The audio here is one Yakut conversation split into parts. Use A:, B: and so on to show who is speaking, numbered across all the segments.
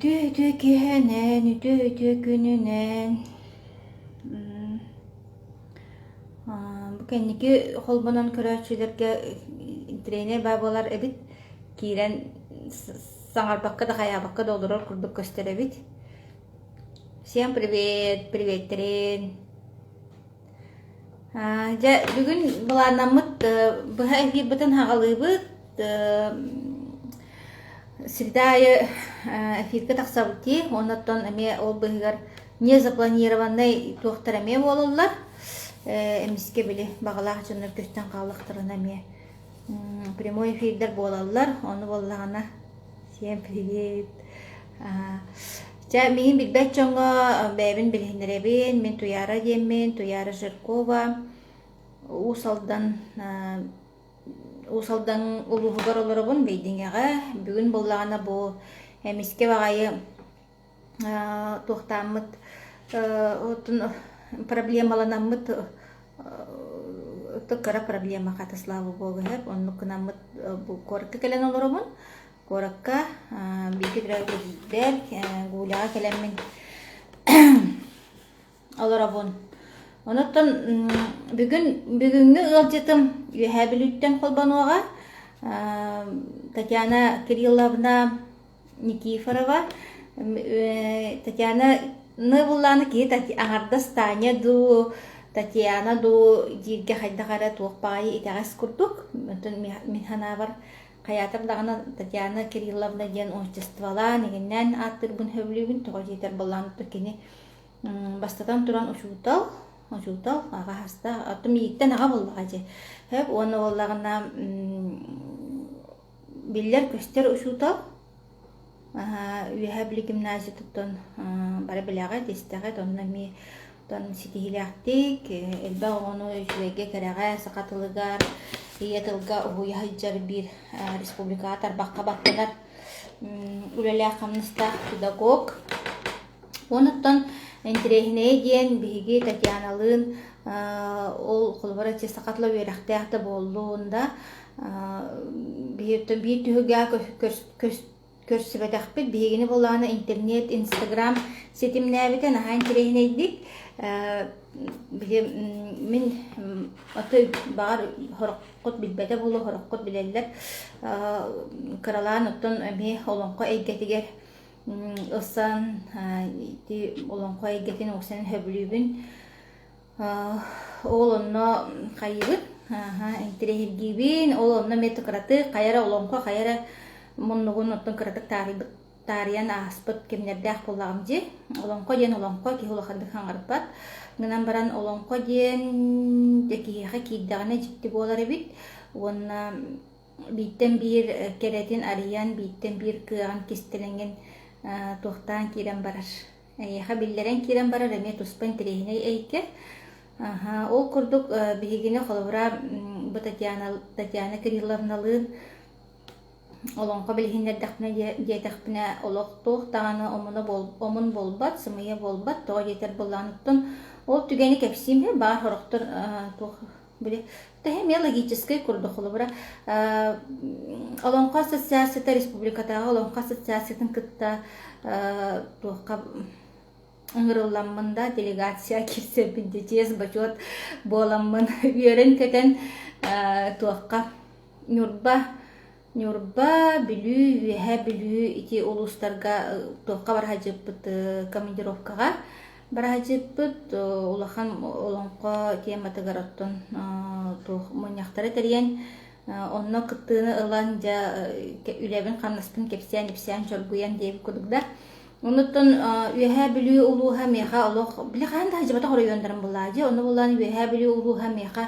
A: Үтүө үтүө киэһэнэн, үтүө үтүө күнүнэн. Бу кэнники холбонон көрөөччүлэргэ интэриэһинэй баа буолар эбит. Киирэн саҥарбакка да хайаабакка да олорор курдук көстөр эбит. Всем привет, приветтерин. Дьэ, бүгүн былааннаммыт быһа эфирбытын хаҕалыыбыт. Среда аайы эфиргэ тахсабыт дии. Оннуттан эмиэ ол быыһыгар незапланированнай туохтар эмиэ буолаллар. Эмискэ били баҕалаах дьоннор көстөн хааллахтарына эмиэ прямой эфирдэр буолаллар. Ону буоллаҕына Всем привет! Чэ, миигин билбэт дьоҥҥо бэйэбин билиһиннэрэбин. Мин Туйаара диэммин, Туйаара Жиркова. Уус Алдан Уус Алдан улууһугар олоробун, Бэйдиҥэҕэ. Бүгүн буоллаҕына бу эмискэ баҕайы туохтааммыт оттон проблемаланаммыт кыра проблема хата слава богу иһэр оннук гынаммыт бу куоракка кэлэн олоробун куоракка бииргэ төрөөбүт эдьиийдэр Гуляҕа кэлэммин олоробун онуттан бүгүн бүгүҥҥү ыалдьытым Үөһээ Бүлүүттэн холбонуоҕа Татьяна Кирилловна Никифорова Татьяна Ныбыллааны киһи аҥардас Таня дуу, Татьяна дуу дииргэ хайдах эрэ туох баҕайы итэҕэс курдук. Оттон мин санаабар хайаатар даҕаны Татьяна Кирилловна диэн отчестволаан, игиннээн ааттыырбын сөбүлүүбүн. Тоҕо диэтэр былаан кини бастатан туран учуутал, учуутал аҕа хастаах, оттон миигиттэн аҕа буоллаҕа дии. Сөп уонна буоллаҕына биллэр-көстөр учуутал Үөһээ Бүлүү гимназиятыттан бары билэҕит, истэҕит, онно эмиэ оттон ситиһиилээхтик, элбэх оҕону үчүгэйгэ, кэрэҕэ, саха тылыгар, ийэ тылга уһуйа сылдьар биир республикаҕа тарбахха баттанар үлэлээх-хамнастаах педагог. Онуттан интэриэһинэйэ диэн биһиги Татьяналыын ол холобура ити саха тыла үөрэхтээх да буоллун да биһиги биир түһүлгэҕэ көрсүбэтэхпит. Биһигини буоллаҕына интернет, инстаграм ситимнээбитэ наһаа интэриэһинэйдик. Били мин отой баҕар сороххут билбэтэ буолуо, сороххут билэллэр. Кыралаан оттон эмиэ олоҥхо эйгэтигэр ылсан ити олоҥхо эйгэтин уксан сөбүлүүбүн. Ол онно хайыыбын, интэриэһиргиибин, ол онно эмиэ кыратык хайа эрэ олоҥхо хайа эрэ муннугун оттон кыратык таарыйбыт таарыйан ааспыт кэмнэрдээх буоллаҕым дии. Олоҥхо диэн олоҥхо киһи улаханнык саҥарбат. Гынан баран олоҥхо диэн дьэ киһиэхэ киирдэҕинэ дьикти буолар эбит уонна бииртэн биир кэрэтин арыйан, бииртэн биир кыаҕын кистэлэҥин туохтаан киирэн барар. Эйиэхэ биллэрэн киирэн барар эмиэ туспа интэриэһинэй эйгэ. Аһа, ол курдук биһигини холобура бу Татьяна, Татьяна Кирилловналыын олоҥхо билиһиннэрдэхпинэ диэтэхпинэ олох туох даҕаны омуна омун буолбат, сымыйа буолбат, тоҕо диэтэр былааныттан ол түгэни кэпсиим баар сорохтор туох Били, тэһэ эмиэ логическай курдук холобура Олоҥхо ассоциацията республикатааҕы Олоҥхо ассоциациятын кытта туохха ыҥырылламмын да делегация киирсэрбин дии чиэс бочуот буоламмын үөрэн-көтөн туохха Ньурба Ньурба, Бүлүү, Үөһээ Бүлүү ити улуустарга туохха бара сылдьыппыт командировкаҕа бара сылдьыппыт улахан олоҥхо тематыгар оттон туох мунньахтары тэрийэн онно кыттыыны ылан дьэ үлэбин-хамнаспын кэпсээн-ипсээн чоргуйан диэбит курдук да. Онуттан Үөһээ Бүлүү улууһа миэхэ олох били хаһан да сылдьыбатах оройуоннарым буллаа дии. Ону булан Үөһээ Бүлүү улууһа миэхэ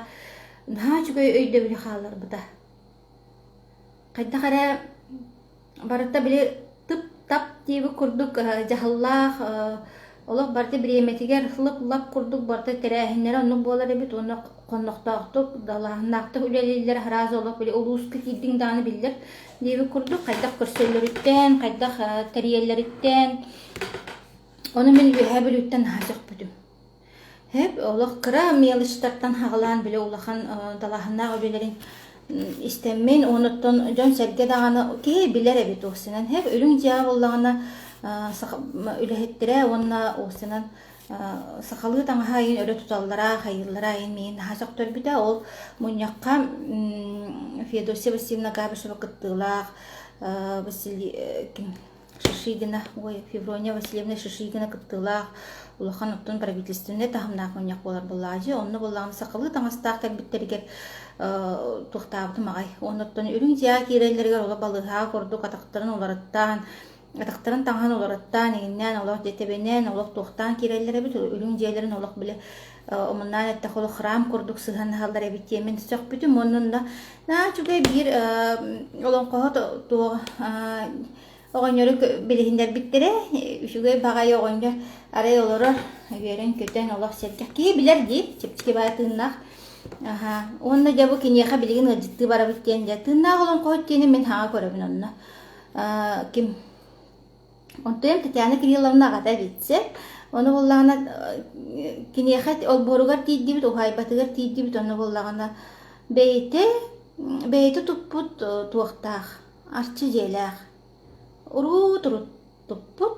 A: наһаа үчүгэй өйдөбүлү хаалларбыта. Хайдах эрэ барыта били тып-тап диэбит курдук дьаһаллаах олох барыта бириэмэтигэр лып-лап курдук барыта тэрээһиннэрэ оннук буолар эбит уонна хоннохтоохтук, далааһыннаахтык үлэлииллэр араас олох били улууска киирдиҥ даҕаны биллэр диэбит курдук хайдах көрсөллөрүттэн, хайдах тэрийэллэриттэн ону мин Үөһээ Бүлүүттэн наһаа сөхпүтүм. Һэп, олох кыра мелочтартан хаҕалаан били улахан далааһыннаах үлэлэрин истэммин, онуттан дьон-сэргэ даҕаны киһи билэр эбит уопсайынан. Һэп, үрүҥ дьиэҕэ буоллаҕына үлэһиттэрэ уонна уопсайынан сахалыы таҥаһа айын өрө туталлара, хайыыллара айын миигин наһаа сөхтөрбүтэ. Ол мунньахха Феодосия Васильевна Габышева кыттыылаах Василий ким Шишигина, ой, Феврония Васильевна Шишигина кыттыылаах улахан оттон правительственнай таһымнаах мунньах буолар буоллаҕа Онно буоллаҕына сахалыы таҥастаах кэлбиттэригэр туохтаабытым аҕай. Оннуттан үрүҥ дьиэҕэ киирэллэригэр олох балыыһаҕа курдук атахтарын уларыттаан, атахтарын таҥаһын уларыттаан, иҥиннээн олох дьэ тэбэнэн, олох туохтаан киирэллэр эбит. Үрүҥ дьиэлэрин олох били омуннаан эттэххэ олох храм курдук сыһыаннаһаллар эбит диэммин сөхпүтүм. Оннунна наһаа үчүгэй биир олоҥхоһут туох оҕонньору билиһиннэрбиттэрэ. Үчүгэй баҕайы оҕонньор арай олорор, үөрэн-көтөн олох сэргэх киһи билэр дии, чэпчэки баҕайы тыыннаах. Аһа. Уонна дьэ бу киниэхэ билигин ыалдьыттыы барабыт диэн дьэ тыыннаах олоҥхоһут диэни мин хаҥа көрөбүн онно. Ким Онтуйам Татьяна Кирилловна аҕата эбитсэ. Ону буоллаҕына киниэхэ олбуоругар тиийдибит, уһаайбатыгар тиийдибит, ону буоллаҕына бэйэтэ бэйэтэ туппут туохтаах арчы дьиэлээх. Уруут-урут туппут.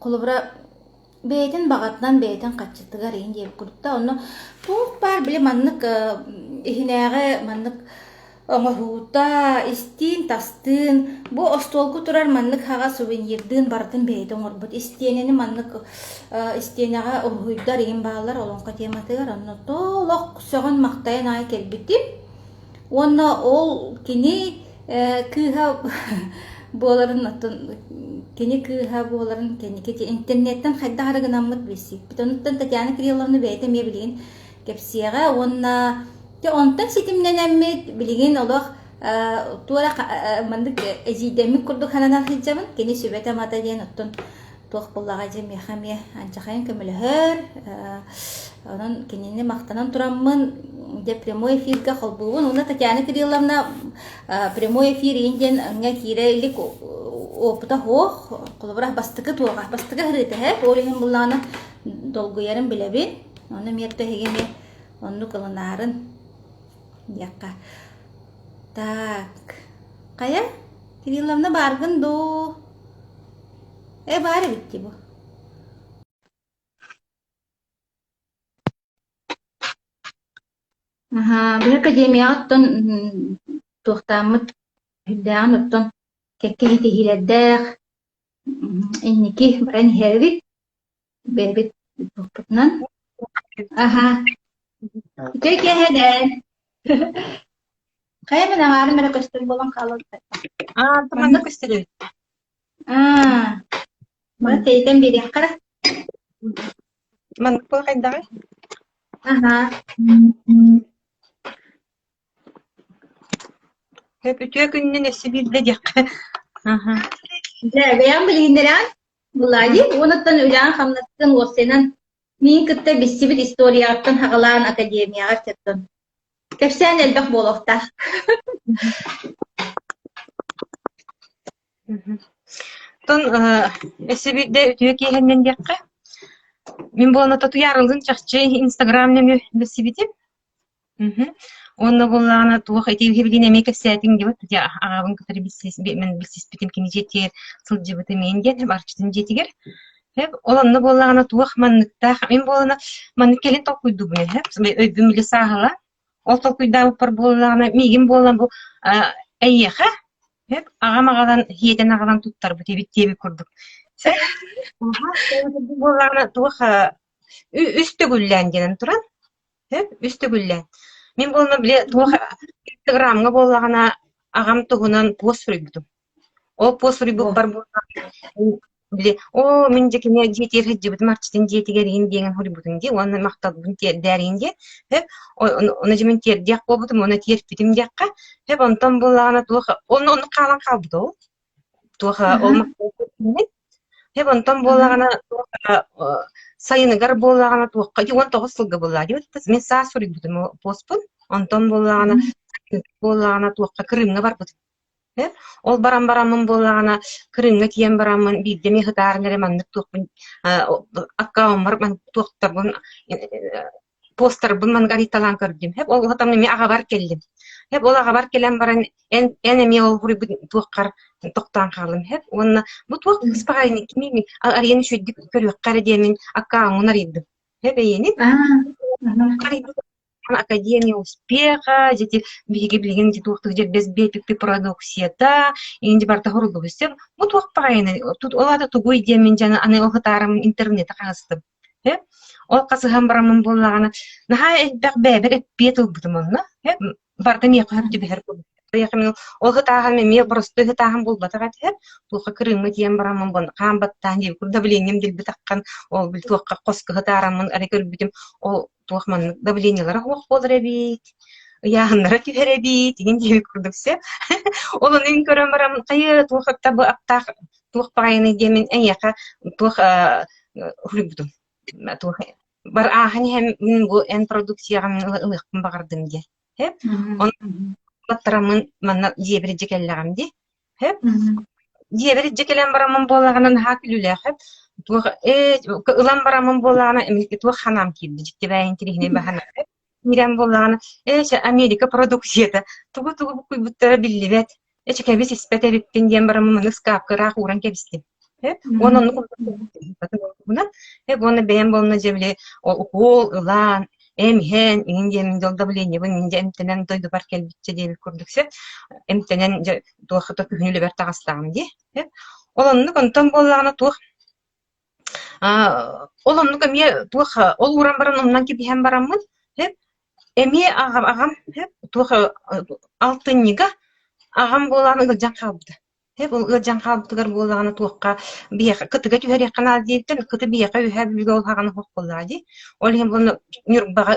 A: Холобура, бэйэтин баҕатынан бэйэтин хаччытыгар иһин диэбит курдук да онно туох баар били маннык иһинээҕи маннык оҥоһуута истиин-тастыын бу остуолга турар маннык хаҕа сувенирдыын барытын бэйэтэ оҥорбут истиэнэни маннык истиэнэҕэ уруһуйдар иһин бааллар олоҥхо тематыгар онно толох сөҕөн-махтайан аайы кэлбитим Уонна ол кини кыыһа буоларын оттон кини кыыһа буоларын кэнники интернеттэн хайдах эрэ гынаммыт билсиппит. Онуттан Татьяна Кирилловна бэйэтэ эмиэ билигин кэпсиэҕэ уонна онтон ситимнэнэммит билигин олох туора маннык эдьиийдэммит курдук сананан сылдьабын. Кини сүбэтэ-амата диэн оттон туох буоллаҕа дьэ миэхэ эмиэ анчахайын көмөлөһөр. Онон кинини махтанан тураммын дьэ прямой эфиргэ холбуубун. Уонна Татьяна Кирилловна прямой эфир иин диэн ҥа киирэ илик опыта суох. Холобура бастакы туоҕа, бастакы һырыыта һэ. Ол иһин буллаҕына долгуйарын билэбин. Ону эмиэ эһиги эмиэ оннук ылынаарын диэххэ. Так, хайа, Кирилловна бааргын дуу? Э, баар эбит дии бу. Аһаа, били академияҕа оттон туохтааммыт үрдээҕин оттон кэккэ ситиһиилэрдээх инники баран иһэбит бэйэбит туохпутунан. Аһаа. Үтүө киэһэнэн. Хайа мин аҥаарым эрэ көстөр буолан хаалан.
B: Аа, манна көстөр эбит.
A: Аа, маны тэйитэн биэриэххэ.
B: Маннык буола хайдаҕый?
A: Аһаа.
B: Сөп үтүө күнүнэн өссө биирдэ диэххэ. Аха.
A: Дьэ, бэйэҥ билиһиннэрэҕин? Буоллаа дии. Уонуттан үлэҕин-хамнаскын уопсайынан миин кытта билсибит историяҕыттан саҕалаан академияҕа чаттан кэпсээн элбэх буолуохтаах.
B: Оттон өссө биирдэ үтүө киэһэннэн диэххэ, мин буолан Татуйаарылыын чахчы Инстаграм нөҥүө билсибитим. Уонна буоллаҕына туох ити билигин эмиэ кэпсээтиҥ диэбит дьэ аҕабын кытары мин билсиспитим кини дьиэтигэр сылдьыбытым иһин диэн барчытын дьиэтигэр. Ол онно буоллаҕына туох манныктаах мин буоллаҕына маннык кэлин толкуйдуубун эһэ өйбүн били сааһыла Ол толкуйдаабыппар буоллаҕына, миигин буолан бу эйиэхэ аҕам аҕалан һиэтэн аҕалан туттарбыт эбит диэбит курдук. Буоллаҕына туох үс төгүллээн диэн туран, үс төгүллээн. Мин буолла били туох Инстаграмҥа буоллаҕына аҕам туһунан пост суруйбутум. Ол пост суруйбуппар били оо мин дьэ кини дьиэтигэр сылдьыбытым арчытын дьиэтигэр иһин диэҥин суруйбутум дии уонна махталбын тиэрдээриҥ диэн сөп ону дьэ мин тиэрдиэх буолбутум уонна тиэрпитим диэххэ сөп онтон буоллаҕына туох онно оннук хаалан хаалбыта ол туох ол сөп онтон буоллаҕына туох сайыныгар буоллаҕына туохха 19 сылга буоллаҕа дии мин саас суруйбутум постпун онтон буоллаҕына буоллаҕына туохха Крымҥа барбытым Ол баран бараммын буоллаҕына, Крымҥа тиийэн бараммын биирдэ эмиэ ытаарын эрэ маннык туохпун аккауммар туохтарбын постарбын маннык арыйталаан көрдүм. Ол хатан эмиэ аҕабар кэллим. Хэп ол аҕабар кэлэн баран эн эн эмиэ ол суруйбут туоххар тохтоон хааллым хэп уонна бу туох кыспаҕайыны кимий арыйан үчүгэйдик көрүөххэ эрэ диэмин аккааҥҥын арыйдым. Хэп эйиэнин Академия успеха, дьити биһиги билигин дьи туохтук дьэрбэс биэпикпи продукцията, инди барта хоруллубусем. Бу туох баҕайыны тут ол аата тугуй диэмин дьаны аны ол хытаарым интернети хаҥастым. Э? Ол хасыһан бараммын буоллаҕына наһаа элбэх бэйэбэр эппиэт ылбытым онно. Э? Барыта миэхэ сөп түбэһэр курдук. Ол хытааһын эмиэ боростуой хытааһын буолбатах этэ. Туохха Крымҥа тиийэн бараммын хаан баттаан диэбит курдук давлением дэлби ол туохха хоско хытаараммын эрэ көрбүтүм ол туох маннык давлениелара суох буолар эбит, ыйааһыннара түһэр эбит игин диэбит курдук сөп. Ол ону көрөн бараммын хайа туох бу аптаах туох баҕайыный диэмин эйиэхэ туох суруйбутум. Туох бар ааһан иһэн мин бу эн продукцияҕын ылыахпын баҕардым диэн. Сөп. Онон баттараммын манна дьиэбэр илдьэ кэллэҕим дии. Сөп. Дьиэбэр илдьэ кэлэн бараммын буоллаҕына наһаа күлүүлээх сөп. Туох ээ ылан бараммын буоллаҕына туох ханаам киирдэ дьиктибээйин интириэһинэй баһана Киирэн буоллаҕына, ээ чэ, Америка продукцията, тугу-тугу буккуйбуттара биллибэт, эчи кэбис испэт эбиппин диэн бараммын маны ыскаапка ыраах ууран кэбистим. Э, уонна оннук э, уонна бэйэм буолна дьэ били укуол ылан, эм иһэн, иҥин диэмин дьол давлениебын иҥин дьэ эмтэнэн дойдубар кэлбиччэ диэбит курдук сөп. Эмтэнэн дьэ туох да күһүн үлэбэр таҕыстаҕым дии. Э, ол оннук онтон буоллаҕына туох Ол оннук эмиэ туох ол ууран баран умнан кэбиһэн бараммын, эмиэ аҕам аҕам туох алтынньыга аҕам буолаан ыалдьан хаалбыта. Ол ыалдьан хаалбытыгар буоллаҕына туохха биһиэхэ кытыга түһэриэххэ наада диэбиттэн кыты биһиэхэ үөһээ Бүлүүгэ ол саҕана суох буоллаҕа дии. Ол иһин буолла Ньурбаҕа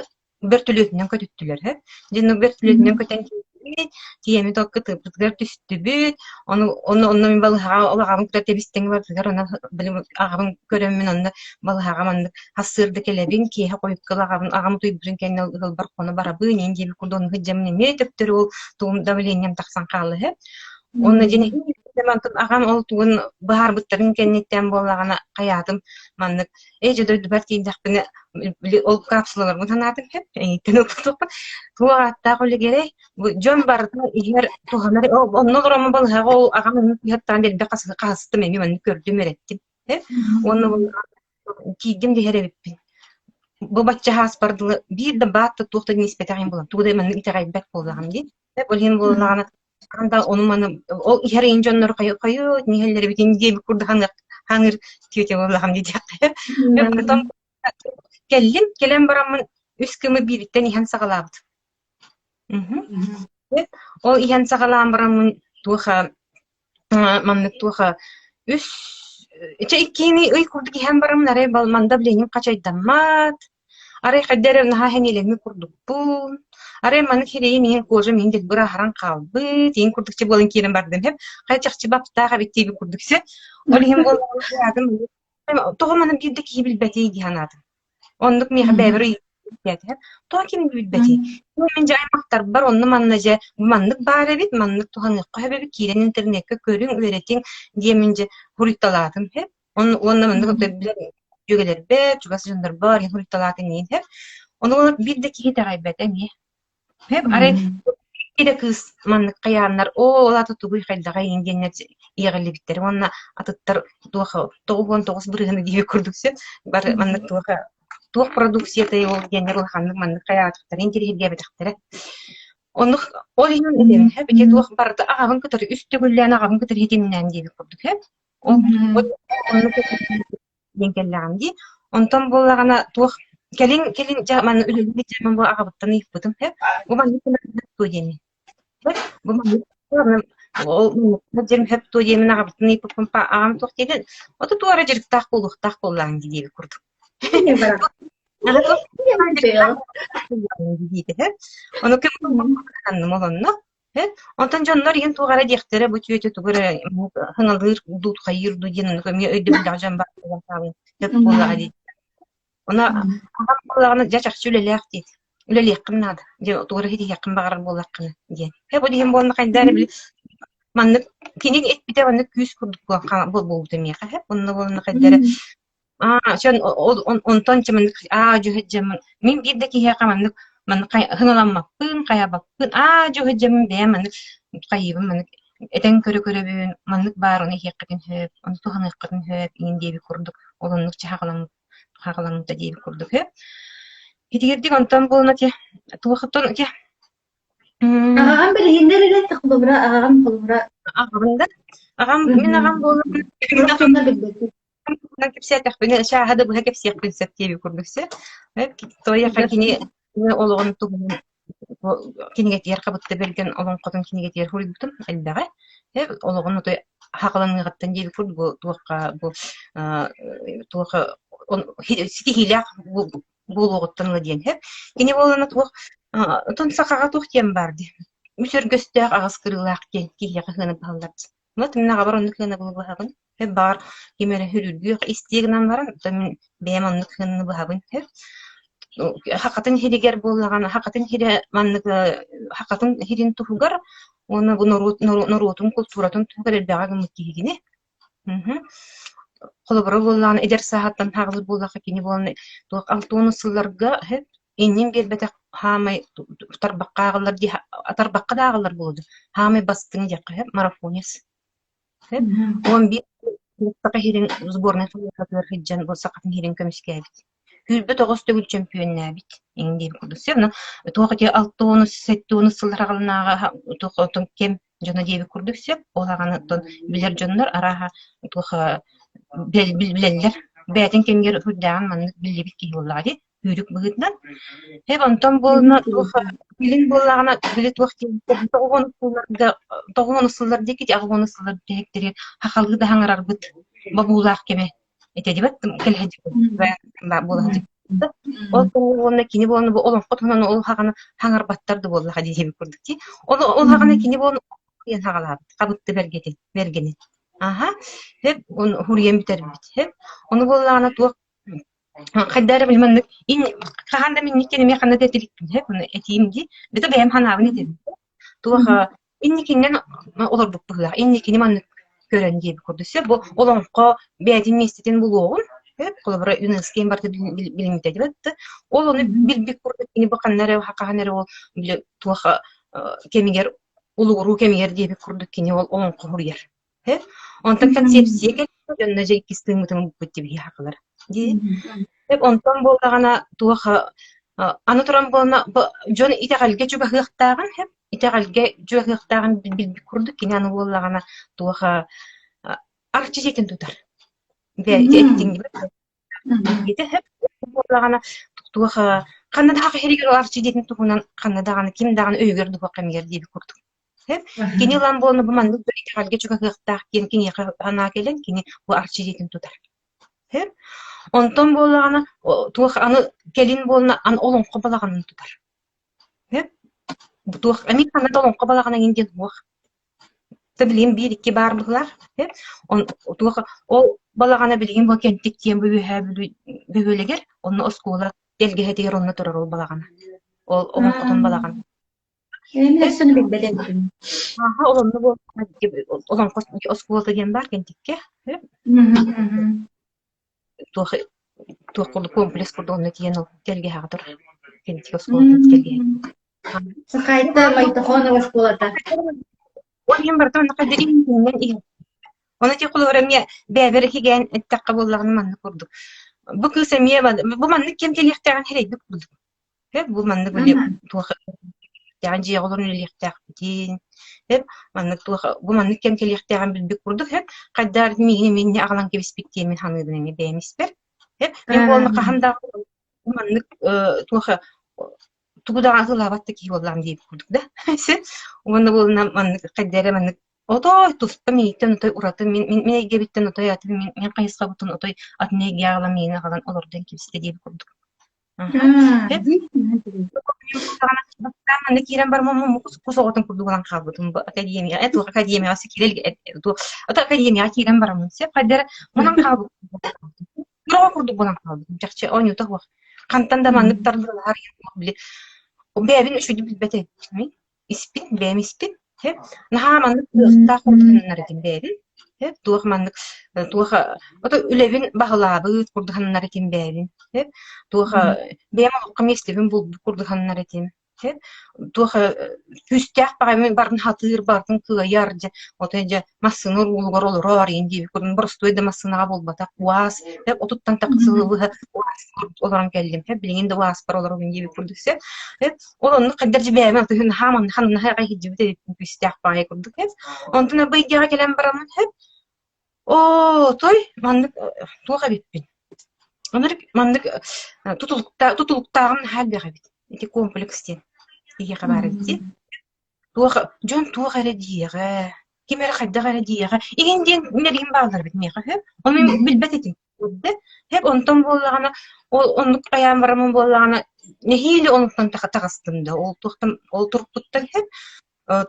B: бөртөлүөтүнэн көтүттүлэр һэ. Дьэ бөртөлүөтүнэн көтөн тиийдибит, тиийэммит ол кытыыппытыгар түстүбүт, ону онно онно мин балыһаҕа ол аҕабын кытта тэбис-тэҥ барытыгар онно били аҕабын көрөммүн онно балыһаҕа маннык сарсыарда кэлэбин, киэһэ хойукка аҕабын аҕам утуйбутун кэннэ ыалбар хоно барабын иин диэбит курдук онно сылдьаммын эмиэ төптөрү ол тугум давлением тахсан хаалла һэ. Уонна дьэ мантан аҕам ол тугун быһаарбыттарын кэнниттэн буоллаҕына хайаатым маннык ээ дьэ дойдубар тиийдэхпинэ били ол капсулаларбын санаатым сөп эйиттэн ылбытыппын туох ааттаах үлэгэрэй бу дьон барыта иһэр туһанар онно олороммун балыһаҕа ол аҕам иһэттаан элбэх хаһыстым эмиэ маннык көрдүм эрэттим уонна киирдим да иһэр эбиппин бу бачча ааспар дылы биир да баат да туох да испэтэҕим буолан тугу да маннык итэҕэйбэт буоллаҕым дии ол иһин буоллаҕына да ону-маны ол иһэр иһин дьоннор хайы иһэллэрибитин диэбит курдук хаҥыр тетя буоллаҕым диэтэххэ потом кэллим кэлэн бараммын үс кымы биириттэн иһэн саҕалаабыт ол иһэн саҕалаан бараммын туох маннык туох үс ичэ иккини ый курдук иһэн бараммын арай манда давлением хачайдаммат Арай хайда эрэ наһаа сэниэлэммит курдукпун, арай маннык сирэйим иһин кожам иһин дэлби ырааһыран хаалбыт, иһин курдук чэ буолан киирэн бардым сөп, хайа чахчы баптаах эбит диэбит курдук сөп. Ол иһин буоллаҕына тоҕо маннык биир да киһи билбэтий дии санаатым. Оннук миэхэ бэйэбэр ыйытыы тоҕо ким билбэтий? Мин дьэ аймахтарбар онно-манна дьэ маннык баар эбит, маннык туһаныахха сөп эбит, киирэн интернеккэ көрүҥ, үөрэтиҥ диэммин дьэ суруйталаатым сөп. Уонна маннык дьүөгэлэрбэр, чугас дьоннорбор иһин суруйталаатын иһин сөп. Ону биир да киһи итэҕэйбэтэ эмиэ. Сөп, арай биир да кыыс маннык хайааннар, оо, ол аата тугуй хайдаҕай иһин диэннэр иэҕиллибиттэр уонна атыттар туох 99 бырыһыаны диэбит курдук сөп. Бары маннык туох туох продукциятай ол диэннэр улаханнык маннык хайаатахтара интириэһиргээбэтэхтэрэ. Оннук ол иһин этим, сөп, ити туох барыта аҕабын кытары үс төгүллээн аҕабын кытары ситимнээн диэбит курдук сөп. Ол оннук диэн кэллэҕим дии. Онтон буоллаҕына туох кэлин кэлин дьэ манна үлэлиир дьэ бу аҕабыттан ыйыппытым сөп. Бу маннык туо диэни. Сөп. Бу маннык ол дьэм сөп туо диэмин аҕабыттан ыйыппыппын аҕам туох диэтин ото туора дьарыктаах буолуохтаах буоллаҕыҥ дии диэбит курдук. Ону кым олонно Онтон дьоннор иһин туох эрэ диэхтэрэ, бу түөтэ тугу эрэ хаҥалыыр дуу, хайыыр дуу диэн оннук эмиэ өйдөбүллээх дьон баар буолан хаалан сөп буоллаҕа дии. Ону аҕам буоллаҕына дьэ чахчы үлэлээх диэт. Үлэлиэххин наада. Дьэ тугу эрэ ситиһиэххин баҕарар буоллаххына диэн. Э бу диэн буолла хайдах эрэ били маннык кини эппитэ маннык күүс курдук буолбута миэхэ. Онно буолла хайдах эрэ Аа, чон ол онтон чэ маннык аа дьүһэт дьэ мин биир да киһиэхэ маннык Маннык хыналаммаппын, хайаабаппын, аа дьэ сылдьаммын бэйэм маннык хайыыбын маннык этэн көрө-көрөбүн, маннык баар ону иһиэххитин сөп, ону туһаныаххытын сөп иҥин диэбит курдук ол оннук чаһаҕаламмыта диэбит курдук сөп. Итигирдик онтон буолна ти туохтан ти
A: Аҕаҕын билиһиннэр эрэ холобура аҕаҕын холобура
B: Аҕабын да аҕам мин аҕам буолан
A: Сорох билбэппит.
B: Кэпсээтэхпинэ чааһа да быһа кэпсиэхпин сөп диэбит курдук сөп. Тоойуоха кини олоҕун туһунан кинигэтигэр хабытта бэргэн олоҥхотун кинигэтигэр суруйбутум элбэҕи. Олоҕун отой хаҕаланыаҕыттан диэбит курдук бу туохха бу туохха ситиһиилээх буолуоҕуттан ыла диэн сөп. Кини буолана туох отон сахаҕа туох диэн баар дии. Үс өргөстөөх аҕыс кырыылаах диэн киһиэхэ сыана быһаллар. Вот мин аҕабар оннук сыанабылы быһабын. Сөп баҕар ким эрэ сүрүргүөх истиэ гынан баран, оттон мин бэйэм оннук сыананы быһабын сөп. Хахатын иһигэр буоллаҕына, хахатын иһирэ маннык хахатын иһирин туһугар уонна бу норуот норуотун култууратын туһугар элбэҕи гыммыт киһигини. Холобура буоллаҕына, эдэр сааһыттан хаалбыт буоллахха, кини буолан туох 60 сылларга иннин биэрбэтэх хаамай тарбахха ааҕыллар дии тарбахха да ааҕыллар буолуо дуу, хаамай бастыҥ диэххэ сөп, марафонец. Сөп. 11 саха иһирин сборнай хамыыһатыгар сылдьан бу сахатын иһирин көмүскээбит. 29 төгүл чөмпүйүөннээбит иҥ диэн курдук сөп. Туох ити 60 70 сыллар аҕалынааҕы туох отон кэм дьоно диэбит курдук сөп. Ол аҕаны оттон билэр дьоннор арааһа туох билэллэр. Бэйэтин кэмигэр үрдээҕин маннык биллибит киһи буоллаҕа дии сүүрүк быһыытынан. Эп онтон буолна туох билин буоллаҕына били туох диэн тоҕуон сылларга тоҕуон сыллар диэки аҕуон сыллар бүтэһиктэригэр хахалыы да хаҥарарбыт бобуулаах кэмэ этэ дибэт буола Ол уонна кини буолан бу олоҥхо туһунан ол хаҕана хаҥарбаттар да буоллаха диэбит курдук дии. Ол ол хаҕана кини буолан диэн хаҕалаабыт хабытты бэргэтин бэргэнин. Аха хэп хуруйан бүтэрбит хэп. Ону буоллаҕына туох хайда эрэ били маннык ин хаһан да минниккин эмиэ ханна да этиликпин хэп ону этиим дии. Бито бэйэм ханаабын этэбин. Туох инникиннэн олорбут быһыылаах инникини маннык көрөн диэбит курдук сөп бу олоҥхо бэйэтин миэстэтин булуоҕун сөп холобура ЮНЕСКО барыта билиммитэ диэбит ол ону билбит курдук кини бу ханна эрэ хаһан эрэ ол били туох кэмигэр улугуруу кэмигэр диэбит курдук кини ол олоҥхо суруйар Онтон концепция кэллэ дьонно дьэ иккис тыыммытын ылбыт дии хакылар дии. Онтон буоллаҕына туох аны туран буолна дьон итэҕэлгэ чугаһыахтааҕын итэҕэлгэ чугаһыахтааҕын билбит курдук кини аны буоллаҕына туох арчы дьиэтин тутар. Буоллаҕына туох ханна да иһигэр арчы дьиэтин туһунан ханна даҕаны ким даҕаны өйүгэр дуһуох кэмигэр диэбит курдук. Кини ылан буолан бу маннык итэҕэлгэ чугаһыахтаах диэн киниэхэ санаа кэлэн кини бу арчы дьиэтин тутар. Онтон буоллаҕына туох аны кэлин буолна аны олоҥхо балаҕанын тутар. Туох эмиэ ханна да олоҥхо балаҕана эҥин диэн суох. Билигин биир-икки баар быһыылаах. Туох ол балаҕана билигин бу Кэнтик диэн бу Үөһээ Бүлүү бөһүөлэгэр онно оскуола тэлгэһэтигэр онно турар ол балаҕана. Ол олоҥхотун балаҕана.
A: Мин өссө билбэт эбиппин.
B: Ааха ол онно олоҥхо оскуолата диэн баар Кэнтиккэ. Туох туох курдук комплекс курдук онно тиийэн ол тэлгэһэҕэ турар. Кэнтик оскуолатын тэлгэһэ.
A: Сахайта Мойтохонова оскуолата.
B: Ол иһин барыта онно дириҥинэн иһэр. Ону ити холобура эмиэ бэйэбэр иһигэн эттэххэ буоллаҕына маннык курдук. Бу кыыс эмиэ бу маннык кэм кэлиэхтээҕин сэрэйбит курдук. Бу маннык били туох дьиэҕэ олорон үлэлиэхтээхпитин, маннык туох бу маннык кэм кэлиэхтээҕин билбит курдук хайдаар миигин эмиэ аҕалан кэбиспит диэмин саныыбын эмиэ бэйэм испэр. Мин буолла хаһан да маннык туох тугу даҕаны атыылаабат да киһи буоллаҕым диэбит курдук да. Уонна буолна маннык хайда эрэ маннык отой туспа миигиттэн отой ураты мин мин эйгэбиттэн отой атын мин мин хайысхабыттан отой атын эйгэҕэ аҕалан миигин аҕалан олордон кэбистэ диэбит курдук. Манна киирэн бараммын кус оҕотун курдук буолан хаалбытым. Бу академия, туох академияҕа киирэ туох академияҕа киирэн бараммын сөп хайда эрэ мунан хаалбытым. Оҕо курдук буолан хаалбытым. Чахчы оонньуута суох. Хантан да маннык тардыалаһар били бэйэбин үчүгэйдик билбэт эбиппин. Испин, бэйэм испин. Наһаа маннык кыахтаах курдук гыннар этим бэйэбин. Туох маннык туох ото үлэбин баһылаабыт курдук сананар этим бэйэбин. Туох бэйэм олоххо миэстэбин булбут курдук сананар этим. Туох күүстээх баҕайы барын хатыыр, бартын кыайар дьэ отой дьэ массыына уруулугар олорор иин диэбит курдук боростуой да массыынаҕа буолбатах УАЗ отуттан тахсылыбыһа УАЗ олорон кэллим билигин да УАЗпар олоробун диэбит курдук сөп ол оннук хайдар дьибээмэ отуһун хааман ханнаһа иһдьибит эбиппин күүстээх баҕайы курдук онтон абыйдиаҕа кэлэн бараммын хөп оо той маннык туох эбиппин Онон маннык тутулуктааҕым наһаа элбэх эбит. Ити комплекс диэн киһиэхэ баар эбит дии. Туох дьон туох эрэ диэҕэ, ким эрэ хайдах эрэ диэҕэ, игин диэн мин бааллар эбит миэхэ үһү. Ону мин билбэт этим. Хэп онтон буоллаҕына ол оннук хайаан бараммын буоллаҕына нэһиилэ онтон таҕыстым да ол туохтан ол турукпуттан хэп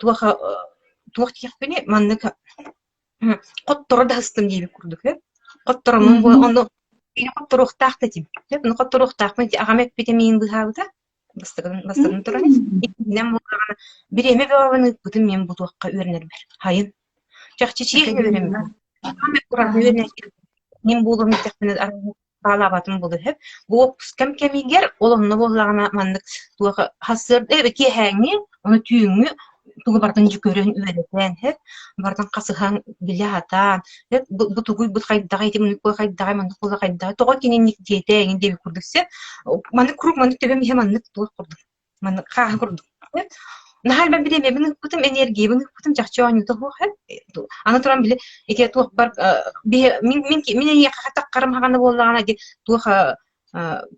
B: туох туох диэхпиний маннык Хотторо да сыстым диэбит курдук ээ. Хоттороммун буо ону хотторуохтаах да этим. Ону хотторуохтаахпын ити аҕам эппитэ миигин быыһаабыта. Бастакын бастакын туран иккиһинэн буоллаҕына бириэмэ бөҕөбүн ыыппытым мин бу туохха үөрэнэрбэр. Хайын. Чахчы чиэһинэ үөрэммитим. Аҕам үөрэнээччи мин буолуом диэтэхпинэ баалаабатым буолуо сөп. Бу уоппускам кэмигэр ол онно буоллаҕына маннык туох сарсыарда киэһээҥҥи, ону түүҥҥү тугу барытын дьэ көрөн үөрэтэн сөп, барытын хасыһан билэ сатаан сөп, бу тугуй бу хайдаҕый ити муннук хайдаҕый маннык буола хайдаҕый тоҕо кини инник диэтэ эҥин диэбит курдук сөп. Маннык куруук маннык төбөм иһэ маннык туох курдук маннык хааһы курдук. Наһаа элбэх бириэмэбин ыыппытым, эниэргийэбин ыыппытым чахчы оонньуута суох э. Аны туран били ити туохпар мин мин мин эйиэхэ хатаххарым хаҕана буоллаҕына ди туох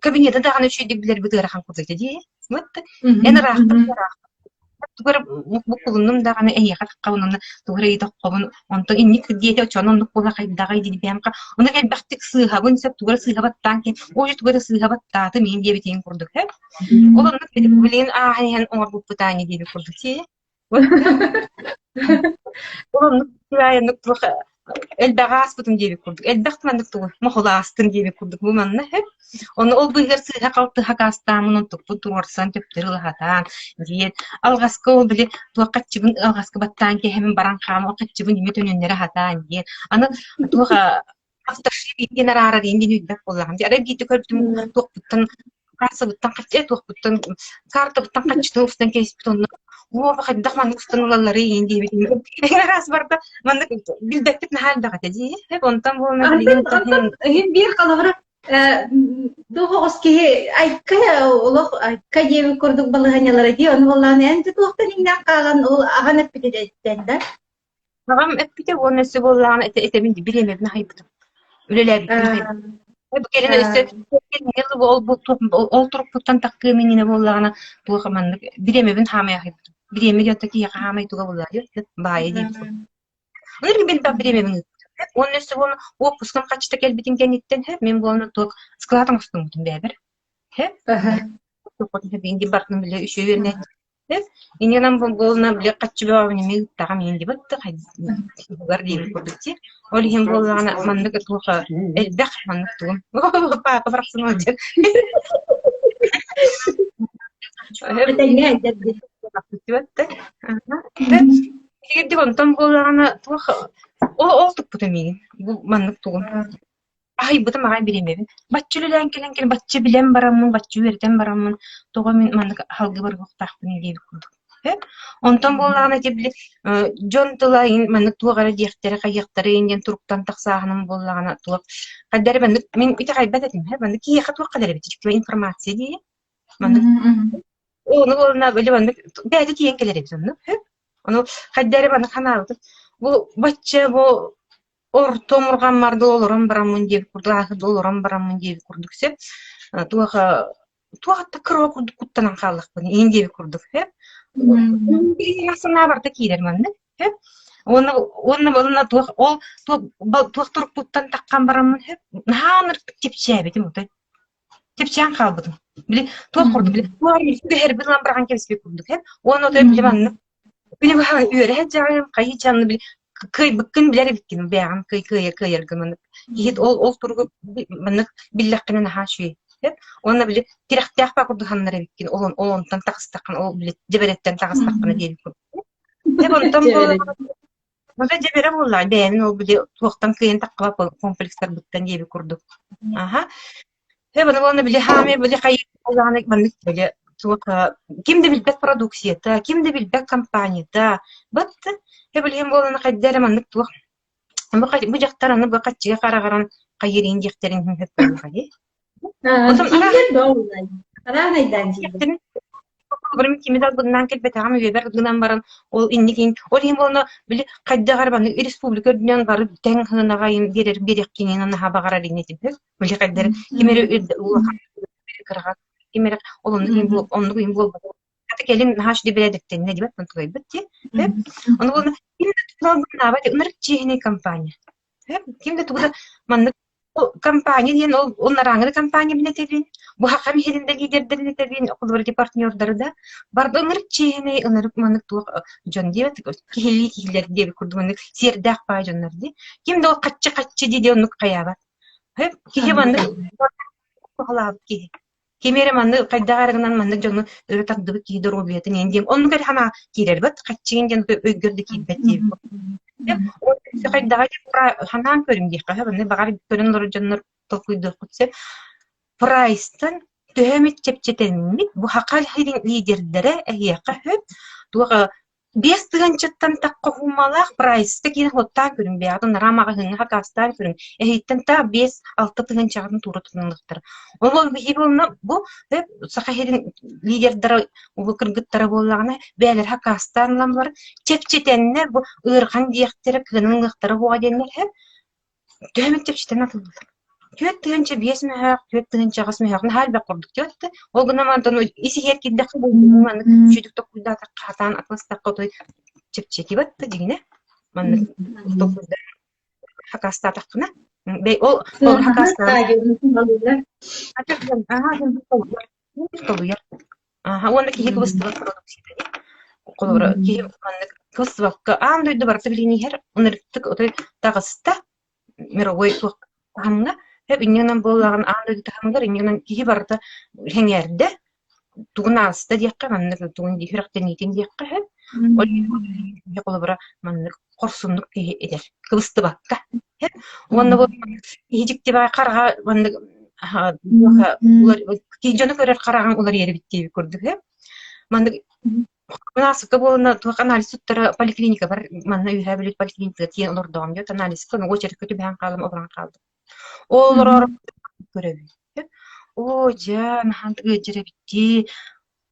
B: кабинета даҕаны үчүгэйдик билэрбит ыарахан курдук дии. Вот эн ыраахтан ыраахтан тугар буккулуннум даҕаны эйиэхэ таххабын тугар ыйытаххабын онтон инник диэтэ оччону оннук буола хайдаҕай диэн ону элбэхтик сыыһабын сөп тугар сыыһабаттаан кин ой тугар сыыһабаттаатым иин диэбитиин курдук һэ Ол оннук билигин ааһан иһэн оҥорбуппут аанньа диэбит курдук дии. Ол оннук оннук туох элбэҕи ааспытым диэбит курдук. Элбэх маннык тугу мохулаастым диэбит курдук бу манна сөп. Ону ол быыһыгар сыыһа-халты хакаастааммын онтукпун туруорсан төптөрү ылаһатаан диэн алҕаска ол били туох хаччыбын алҕаска баттаан киэһэмин баран хаалан ол хаччыбын имэ төнүннэрэ сатаан диэн. Аны туох автошип диэн араарар иин диэн өйдөөх буоллаҕым дии. Арай биирдэ көрбүтүм туохпуттан кассабыттан хаччы туохпуттан картабыттан хаччытын устан кэбиспит онно уоба хайдах маннык устан ылалларый иин диэбитим. Араас барда маннык билбэппит наһаа элбэх этэ дии. Онтон буолан билигин
A: Онтон иһин биир холобура туох оҕус киһи айка олох айка диэбит курдук балаһыанньалара дии ону буоллаҕына эн туохтан иҥнээх хаалан ол аҕан эппититтэн да
B: Аҕам эппитэ уонна өссө буоллаҕына этэ этэбин бириэмэбин аһыйбытым. Үлэлээбиппин аһыйбытым. Бу кэлин өссө ол ол турукпуттан тахтыам иннинэ буоллаҕына туох маннык бириэмэбин хаамай аһыйбытым. Бириэмэ диэн киһиэхэ хаамай туга буоллар баайа диэбит курдук. Ыргы билбэх бириэмэбин ыыппытым. Уонна өссө буолан уоппускам хаччыта кэлбитин кэнниттэн мин буолан туох склад оҥостуммутум бэйэбэр. Барытын бile үчүгэй үөрэнээччи Иннинэн буолна били хаччы бөҕөбүн эмиэ ыыттаҕым иһин диэбит да хайдыгар диэбит курдук дии. Ол иһин буоллаҕына маннык туох элбэх маннык тугум паапа барахсан сылдьар.
A: Этэҥҥэ эдэрдии.
B: Тигирдик онтон буоллаҕына туох ол ол туппута миигин бу маннык тугум Аһыйбытым аҕай бириэмэбин. Бачча үлэлээн кэлэн кэлэн бачча билэн бараммын, бачча үөрэтэн бараммын, тоҕо мин маннык аһылгы барыахтаахпын диэбит курдук. Онтон буоллаҕына ити били дьон тыла маннык туох эрэ диэхтэрэ, хайыахтара диэн туруктан тахсааһыным буоллаҕына туох хайда эрэ маннык мин итэҕэйбэт этим маннык киһиэхэ туох кэлэр эбит информация дии маннык Ону уонна били маннык бэйэтэ тиийэн кэлэр эбит оннук. Ону хайда эрэ маннык санаабытым бу бачча бу орто омурҕаммар да олорон бараммын диэбит курдук, ааһы да олорон бараммын диэбит курдук сөп. Туох туох да кыра курдук куттанан хааллахпын иин диэбит курдук сөп. Санаа барыта киирэр маннык сөп. Уонна уонна уонна туох ол туох турукпуттан таххан бараммын сөп. Наһаа ынырыктык чэпчээбитим отой. Чэпчээн хаалбытым. Били туох курдук били түһэрбит ылан быраҕан кэбиспит курдук һэ. Уонна отой били маннык били үөрэ сылдьаҕын хайыы чанны били кыайбыккын билэр эбиккин бэйэҕин кыай кыайа кыайаргын маннык киһи ол ол туругу маннык биллэххинэ наһаа үчүгэй уонна били тирэхтээх баа курдук сананар эбиккин ол ол онтон таҕыстаххына ол били дьэбэрэттэн таҕыстаххына диэбит курдук. Дьэ онтон буолла. Онто дьэбэрэ буоллаҕа бэйэбин ол били туохтан кыайан таххыбат комплекстарбыттан диэбит курдук. Аха. Э, баны уонна били хаамай били хайыы буоллаҕына маннык били туох ким да билбэт продукцията, ким да билбэт компанията. Бат э билигин буоллаҕына хайда эрэ маннык туох бу бу дьахтар аны бу хаччыга хараҕаран хайыырын диэхтэрин иһин буоллаҕа дии. Отон
A: Тиийдэр да онлайн. Араанайдаан тиийдэр.
B: Холобурум кими да албыннаан кэлбэтэҕим үйэбэр гынан баран ол инникин ол иһин буолна били хайдах эрэ маннык республика үрдүнэн бары тэҥ сыанаҕа биэрэр биэриэххинин наһаа баҕарар иннитин били хайдах эрэ ким эрэ улахан кыраҕа ким эрэ ол оннук иһин оннук иһин буолбатах хата кэлин наһаа үчүгэй бэрээдэктэннэ диэбэт онтугайбыт дии ону буолна ким да тугу албыннаабат ынырык чиэһинэй компания ким да тугу да маннык Ол компания диэн ол ол нарааҥы компания этэбин, бу хахам иһирин да лидердэрин этэбин, холобур ити партнердары да барда ынырык чиэһинэй, ынырык маннык туох дьон диэбит, киһилии киһилэр диэбит курдук маннык сиэрдээх баай дьоннор дии. Ким да ол хаччы-хаччы дии дии оннук хайаабат. Киһи маннык туһалаабыт киһи. Ким эрэ маннык хайдах эрэ гынан маннык дьону өрө тардыбыт киһи доруобуйатын иһин диэн оннук эрэ санаа киирэр бат хаччыгын диэн өйгөр да киирбэт диэбит. Ол хайдаҕа санаан көрүҥ диэххэ сөп онно баҕар көрөн олорор дьоннор толкуйдуоххут сөп. Прайстан төһө эмит чэпчэтэммит бу саха лидердэрэ эһиэхэ сөп туох 5000-тан тахха уһуумалаах прайска киирэн уоттаан көрүҥ, бэйэҕитин араа маҕаһыыҥҥа хакаастаан көрүҥ. Эһииттэн таах 5-6 тыһыынчаҕытын туура тутунуохтара. Ол биһиги буолна бу Саха сирин лидердара улуу кыргыттара буоллаҕына бэйэлэрэ хакаастаан ылан баран чэпчэтэннэр бу ыарахан диэхтэрэ кыанан ылыахтара буоҕа диэннэр Төһө эмит чэпчэтэн атыллар. 4 5 мөһөөх, 4 8 мөһөөх наһаа элбэх курдук дьэ Ол гынан баран ис иһигэр киирдэххэ маннык үчүгдүк толкуйдаатахха хатаан атыластахха отой чэпчэки батта дьиҥинэ. Маннык толкуйдаан хакаастаатаххына бэй ол ол хакаастаан толуйар. Аха уонна киһи кыбыстыбат продукцията дии. Холобура киһи маннык кыбыстыбакка аан дойду барыта билигин иһэр ынырыктык отой таҕыста мировой туох таһымҥа сөп инньэ буоллаҕына аан дойду таһымыгар инньэ гынан киһи барыта сэҥээрдэ тугун ааста диэххэ маннык тугун дии сүрэхтэниитин диэххэ сөп ол иһин холобура маннык хорсуннук киһи этэр кыбыстыбакка сөп уонна бу киһи дьикти баҕайы хараҕа маннык киһи дьону көрөр хараҕын уларыйар эбит диэбит курдук сөп маннык Анаасыкка буолана туох анализ туттара поликлиникабар манна Үөһээ Бүлүү поликлиникатыгар тиийэн олордоҕум дии, анализка очередка түбэһэн хаалан олорон хаалдым. Ол олорор көрөбүн. Оо, дьэ, наһаа ыалдьар эбит дии.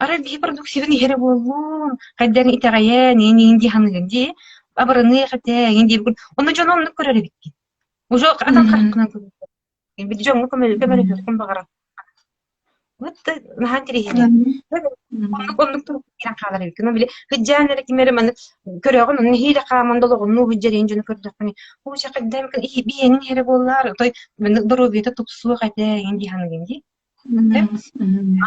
B: Арай биһи продукциябын иһэрэ буоллун, хайдах итэҕэйэн, иин дии саныыгын дии. Абырыныах этэ, иин диэбит. Онно дьону оннук көрөр эбиккин. Уже атын хараххынан көрөр. Били дьоҥҥо көмөлөһүөххүн баҕарар. Вот наһаа интэриэһинэй. Оннук оннук турук киирэн хаалар эбиккин. Били сыдьаан эрэ ким эрэ маннык көрөҕүн, онно нэһиилэ хааман долоҕуннуу сылдьар иһин дьону көрдөххүнэ, оо чэ хайдах биһиэнин иһэрэ буоллар, отой маннык доруобуйата тупсуох этэ эҥин дии саныыгын дии.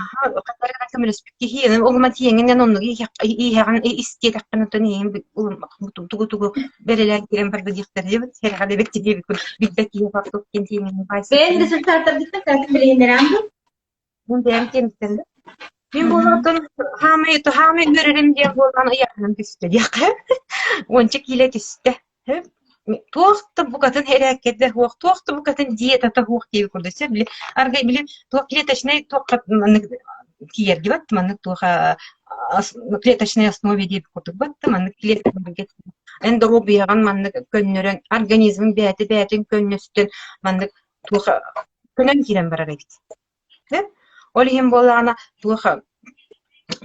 B: Аха, хаттарынан көмөлөспүт киһи, ол тиэҥинэн оннук ииһэҕин истиэтэххин оттон иһин тугу-тугу бэрэлээн киирэн барда диэхтэр диэбит, сэрэҕэлэбит диэбит билбэт киһи фартук диэн тиэҥинэн баайсар.
A: Бэйэҥ да састааттаргыттан кэлин билиһиннэрэҕин дуу?
B: Мин бэйэм тиэмиттэн да. Мин буолуохтан хаамай хаамай үөрэрим диэн буолан ыйааһыным түстэ диэххэ. Уонча киилэ түстэ. Туох да букатын эрээккэйдэ суох, туох да букатын диетата суох диэбит курдук сөп. Били аргай били туох клеточнай туохха маннык тиийэргэ бат маннык туох клеточной основе диэбит курдук бат маннык клетка эн доруобуйаҕын маннык көннөрөн организмын бэйэтэ бэйэтин көннөстөн маннык туох көнөн киирэн барар эбит. Ол иһин буоллаҕына туох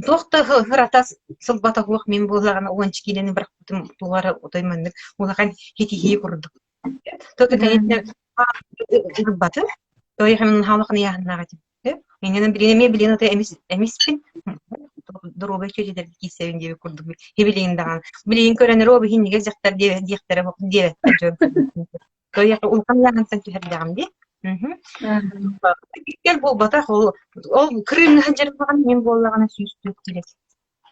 B: туох да ырата сылбата суох мин буоллаҕына уонча киилэни бырахпытым туох эрэ отой маннык улахан хитиһии курдук. Только конечно ырбатым. То я наһаа улахан ыйааһыннаах этим. Иннинэн билин эмиэ билин отой эмис эмиспин доруобай чүөчэлэргэ киирсэбин диэбит курдук билигин даҕаны билигин көрөн эрэ оо иһиннигэс дьахтар диэхтэрэ диэбэттэр дьон Кыайыахха улахан ыйааһынтан түһэрдэҕим дии. Мгм. Кэл буолбатах, ол ол Крымҥа сылдьарбаҕын мин буоллаҕына 104 килэ.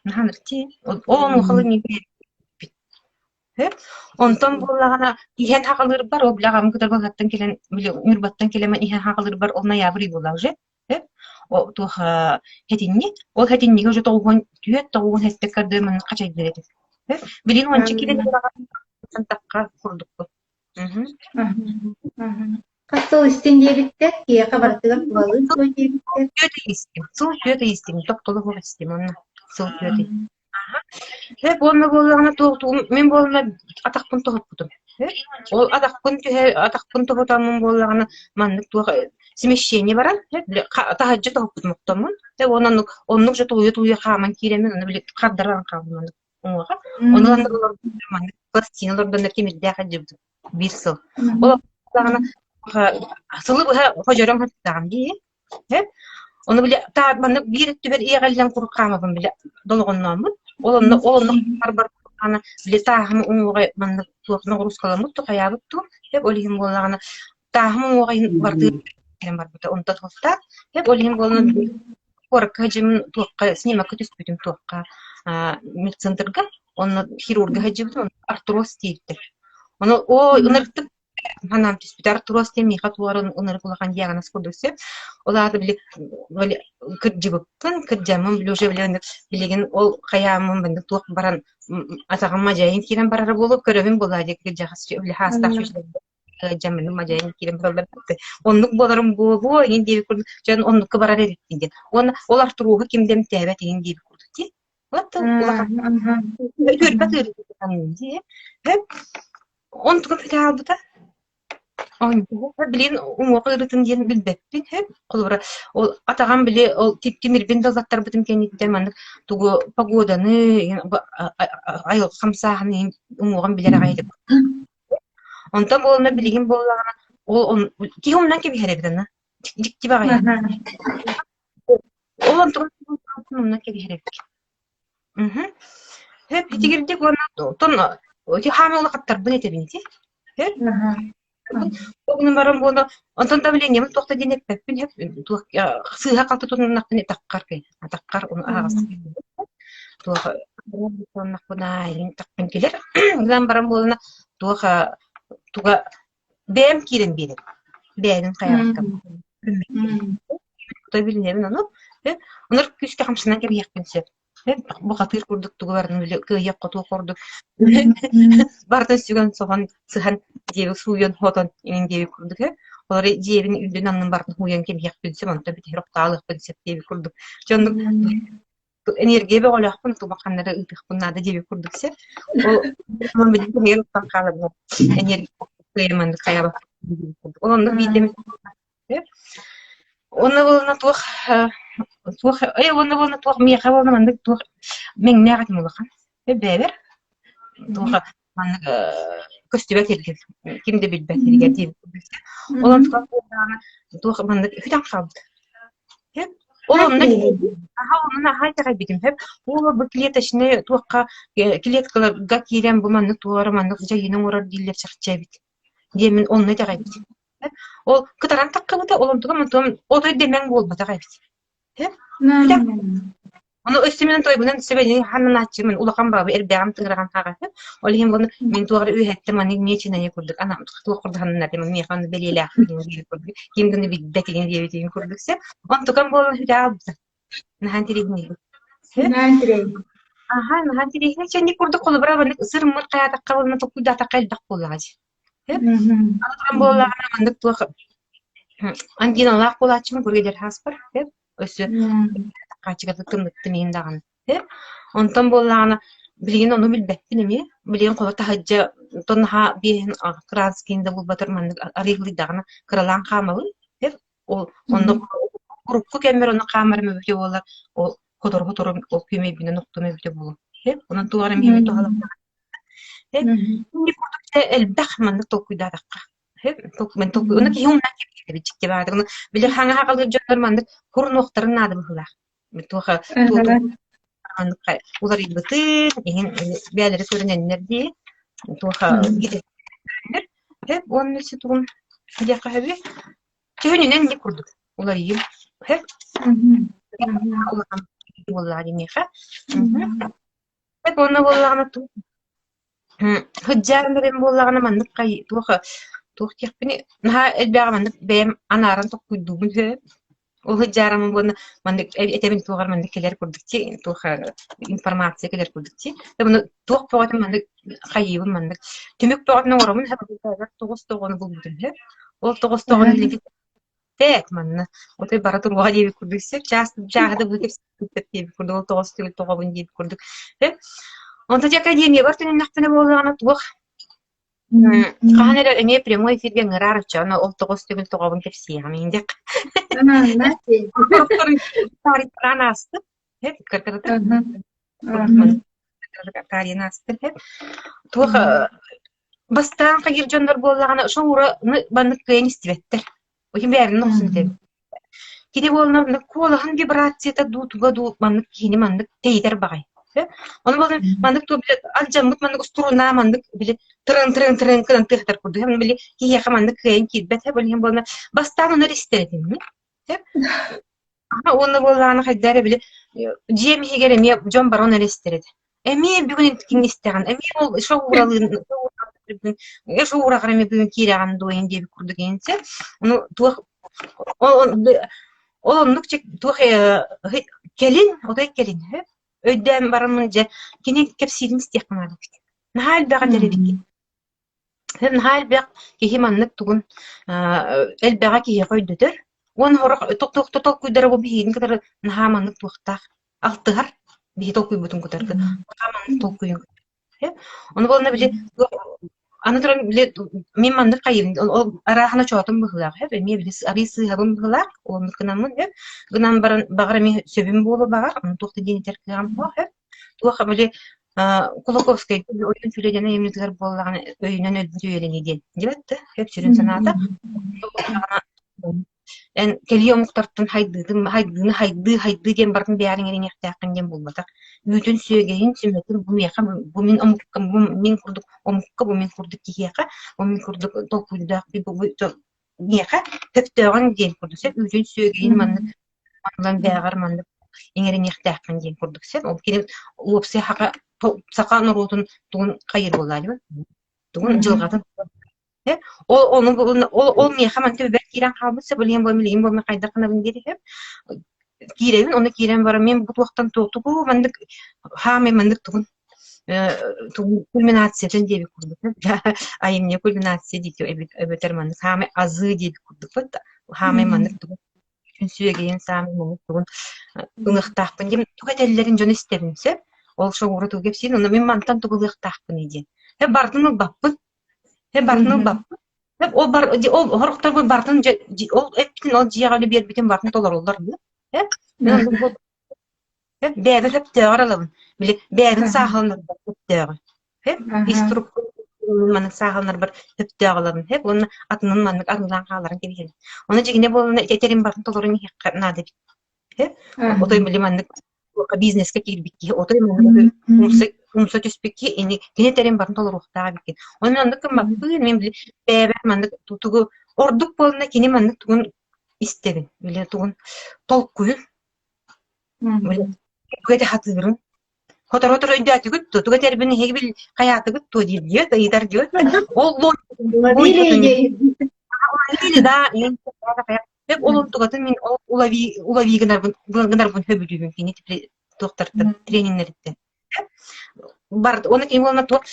B: Наһаа ыртии. Ол онуохалы Онтон буоллаҕына иһэн хаҕалыырбар, ол били аҕам кытары Балхаттан кэлэн, били Ньурбаттан кэлэн иһэн хаҕалыырбар ол ноябрь буолла уже. Ол туох хэтинньик, ол хэтинньигэ уже тоҕуһун түөрт тоҕуһун хэттэ кардыы манна хачайдыыр этим. Билин уонча килэ тахха курдукпун.
A: Хас сыл истин диэбиттэр, киһиэхэ барытыгар туһалыыр дуо диэбиттэр.
B: Сыл 4 ый истим, сыл 4 ый истим, тохтоло суох истим онно сыл 4 ый. Сөп уонна буоллаҕына туох мин буолла атахпын тоһуппутум. Ол атахпын түһэ атахпын тоһутаммын буоллаҕына маннык туох смещение баран таһырдьа тоһуппутум оттоммун. Уонна оннук оннук же тулуйа-тулуйа хааман киирэммин ону били хардаран хааллым оннук уҥуоҕа. Ону маннык пластина олордоннор тимирдээх илдьибитим биир сыл. Ол даҕаны сылы быһа ходьорон сыттаҕым дии. Ону били маннык биир өттүбэр иэҕиллэн куруук хаамабын били долоҕоннооммун. Ол онно ол онно барбар били тааһым уҥуоҕа маннык туох ноҕуруускаламмыт ту хайаабыт ту ол иһин буоллаҕына тааһым уҥуоҕа иһин бардыы барбыта онтон тохтоот ол иһин буоллаҕына куоракка сылдьыммын туохха снимокка түспүтүм туохха медцентрга онно хирурга сылдьыбытым артроз диэбиттэр ону оо ынырыктык санаам түспүтэ артроз диэн миэхэ туорун ынырык улахан диагноз курдук сөп ол аата били били кырдьыбыппын кырдьаммын били уже били билигин ол хайааммын маннык туох баран атаҕым мадьайын киирэн барара буолуо көрөбүн буолаа диэки кырдьаҕас били хаастаах дьаммын мадьайын киирэн бараллар оннук буоларым буолуо иҥин диэбит курдук дьон оннукка барар эбиппин диэн уонна ол артроһу ким да эмтээбэт иҥин диэбит курдук дии вот улахан үөрбэт ыарыы дии Онтугун бүтэ хаалбыта. Билигин уҥуох ыарыытын диэн билбэппин сөп. Холобура, ол атаҕам били ол тимирбин да ыллаттарбытым кэнниттэн маннык тугу погоданы, айылҕа хамсааһынын иһин уҥуоҕум билэр аҕай этим. Онтон буолла билигин буоллаҕына ол киһи умнан кэбиһэр эбит аны. Дьикти баҕайы. Ол онтугун умнан кэбиһэр эбит. Мгм. Сөп итигирдик уонна оттон ити хаамыы улахаттарбын этэбин ити. Сөп. Ол гынан баран буолла онтон давлением туох да диэн эппэппин сөп туох сыыһа-халты тутуннахпына атаххар атаххар ону аһаҕас туох тутуннахпына илин тахпын кэлэр гынан баран буолла туох туга бэйэм киирэн биэрэбин бэйэбин хайаабаккам билинэбин ону онор күүскэ хамсанан кэбиһиэхпин сөп бухатыыр курдук тугу барытын кыайыах-хотуох курдук барытын сүгэн-соһон сыһан дьиэбин сууйан-хотон иҥин диэбит курдук олор дьиэбин үрдүн аннын барытын һууйан кэбиһиэхпин сөп онтон бүтэһик охтоолуохпун сөп диэбит курдук дьэ оннук энергия бөҕөлөөхпүн тума ханна эрэ ыытыахпын наада диэбит курдук сөп ол билигин оттон хаалабын энергия кыайаманнык хайаабаппын ол оннук биирдэ Уонна буолна туох туох э уонна буолна туох миэхэ буолна маннык туох мэҥнээх этим улахан бэйэбэр туох маннык көстүбэт сиргэ ким да билбэт сиригэр диэн ол онтукам туох маннык сүтэн хаалбыт ол онно аха онно наһаа итэҕэйбитим сөп ол бу клеточный туохха клеткаларга киирэн бу маннык туора маннык дьайыыны оҥорор дииллэр чахчы эбит диэммин онно итэҕэйбитим Ол кытаран таххыбыта, ол онтугам онтугам отой дэмэҥ буолбатах эбит. Ону өссө мин тойбунан сөбөнү хананааччымын улахан баабы эрбэҕим тыҥыраҕын хаҕаһы. Ол иһин буну мин туох эрэ үөһэттэн маннык миэчинэни курдук ана туох курдук ханнар миэхэ ону бэлиэлээх курдук ким гыны билбэт игин диэбитин курдук сөп. Онтукам буолан сүтэ албыта. Наһаа интириэһинэй.
A: Наһаа интириэһинэй.
B: Аха, наһаа интириэһинэй. Чэнник курдук холобура маннык сыр-мыр хайаатахха уонна толкуйдаатахха элбэх буоллаҕа дии. Аны туран буоллаҕына маннык туох ангиналаах буолааччыбын кургедер хааспар өссө хаачыгата тымныттым иһин даҕаны онтон буоллаҕына билигин ону билбэппин эмиэ билигин холо таһырдьа тон наһаа биэһин кранскийын да булбатар маннык арыылыйдаҕына кыралаан хаамабын ол онно урукку кэммэр ону хаамарым эбитэ буоллар ол хотору-хотору ол күөмэйбинэн охтум эбитэ буолуо онон туох эрэ миэхэ туһалаах элбэх маннык толкуйдаатахха Ону киһи умнан кэбиһэр дьикти баҕайытык. Ону били хаҥаһа аҕалыыр дьоннор маннык хурунуохтарын наада быһыылаах. Туох маннык уларыйбытын иһин бэйэлэрэ көрүнэннэр дии. Туох уонна тугун диэххэ сөбүй? Төһөнүнэн ини курдук уларыйым. Улахан буоллаҕа диниэхэ. Уонна буоллаҕына Сылдьаан баран буоллаҕына маннык туох туох диэхпиний наһаа элбэҕи маннык бэйэм анааран толкуйдуубун сөп. Ол сылдьаарыммын буолна маннык этэбин туоҕар маннык кэлэр курдук ти туох информация кэлэр курдук ти. Маны туох бөҕөтүн маннык хайыыбын маннык түмүк бөҕөтүн оҥоробун тоҕус тоҕону булбутум үһү. Ол тоҕус тоҕону билигин Тээт манна отой бара туруоҕа диэбит курдук сөп чаас чааһы да бу кэпсэппиттэр диэбит курдук ол тоҕус төгүл тоҕобун диэбит курдук Онто дьэ академиябар төнүннэхпинэ буоллаҕына туох хаһан эрэ эмиэ прямой эфиргэ ыҥыраар оччоҕуна ол тоҕус төгүл тоҕобун кэпсиэҕим индик Таарыйтараан ааспыт Таарыйан ааспыт Туох бастаан хайыр дьоннор буоллаҕына шоура маннык кыайан истибэттэр. Иһин бэйэбин охсун этэбин. Кини буолла куолаһын вибрацията дуу туга дуу маннык киһини маннык тэйитэр баҕай. Ону буолла маннык туу били алдьаммыт маннык устурунаа маннык били тырын тырын тырын кынан тыахтар курдук били киһиэхэ маннык кыайан киирбэт ол иһин буолла бастаан ону истэр этим Аха уонна буоллаҕына хайдах эрэ били дьиэм иһигэр эмиэ дьон баран эрэ истэр этэ. Эмиэ бүгүн кини истэҕин, эмиэ ол шоуралыын шоураҕар эмиэ бүгүн киирэҕин дуо иһин диэбит курдук иһинсэ. Ону туох ол оннук туох кэлин, отой кэлин өйдөөн бараммын дьэ кини кэпсиирин истиэххэ наада эбит. Наһаа элбэҕи этэр эбиккин. Наһаа элбэх киһи маннык тугун элбэҕи киһиэхэ өйдөтөр уонна сорох тохто толкуйдара бу биһигини кытары наһаа маннык туохтаах алтыһар биһи толкуйбутун кытары наһаа маннык толкуйун Ону буолна били аны туран били мин маннык хайыыбын ол арааһына чоотум быһыылаах сөп эмиэ били арый сыыһабын быһыылаах оннук гынаммын сөп гынан баран баҕар эмиэ сөбүм буолуо баҕар ону туох да диэн этэр кыаҕым суох сөп туох били Кулаковскай ойуун сүлэ диэн айымньытыгар буоллаҕына өйүнэн өлбүт үйэлэнии диэн диэбэт да сөп сүрүн санаата эн кэлии омуктартан хайдыытын хайдыыны хайдыы хайдыы диэн барытын бэйэҕин иҥэриниэхтээххин диэн буолбатах үүтүн сүөгэйин сүмэтин бу миэхэ бу мин омукка бу мин курдук омукка бу мин курдук киһиэхэ бу мин курдук толкуйдаах миэхэ сөптөөҕүн диэн курдук сөп үүтүн сүөгэйин маннык Онон бэйэҕэр маннык иҥэриниэхтээххин диэн курдук сөп. Ол кини уопсай саха саха норуотун тугун хайыр буоллаа тугун дьылҕатын ол ону ол ол миэхэ манты бэрт киирэн хаалбыт сөп билигин бу билигин бу хайдах гынабын диир сөп киирэбин ону киирэн баран мин бу туохтан тугу маннык хаамай маннык тугун кульминациятын диэбит курдук айымньы кульминация диэки эбэтэр маннык хаамай азыы диэбит курдук хаамай маннык тугун Күн сүөгэйин саамай муҥур тугун ылыахтаахпын диэн тугу этэллэрин дьон истэбин сөп. Ол шоура тугу кэпсиир, онно мин мантан тугу ылыахтаахпыный диэн. Э барытын ылбаппын. Э барытын ылбаппын. Э ол бар ол сорохторго барытын ол эппитин ол дьиэҕэ үлэ биэрбитин барытын толороллор дуу. Э Бэйэбэр сөптөөҕөр ылабын. Били бэйэбин сааһыланарбар сөптөөҕү. Сөп? Ис турукпун маннык сааһыланарбар сөптөөх ылабын. Сөп? Уонна атынын маннык арыылаан хааларын кэбиһэбин. Ону дьиҥинэ буоллаҕына ити этэрим барытын толорон иһиэххэ наада эбит. Сөп? Отой били маннык бизнеска киирбит киһи отой маннык умса умса түспүт киһи ини кини этэрин барытын толоруохтаах эбиккин. Онон оннук гыммаппын мин били бэйэбэр маннык тугу ордук буолна кини маннык тугун истэбин. Били тугун толкуйун Тугу этэ сатыырын Хотору-хотору өйдөөтүгүт дуо? Тугу этэрбин эһиги бил хайаатыгыт дуо диир диэт, ыйытар диэт. Ол ловили, да, ол онтугатын мин ол улави улави гынарбын гынарбын сөбүлүүбүн кини туохтартан трениннэриттэн. Бар оны кини уонна туох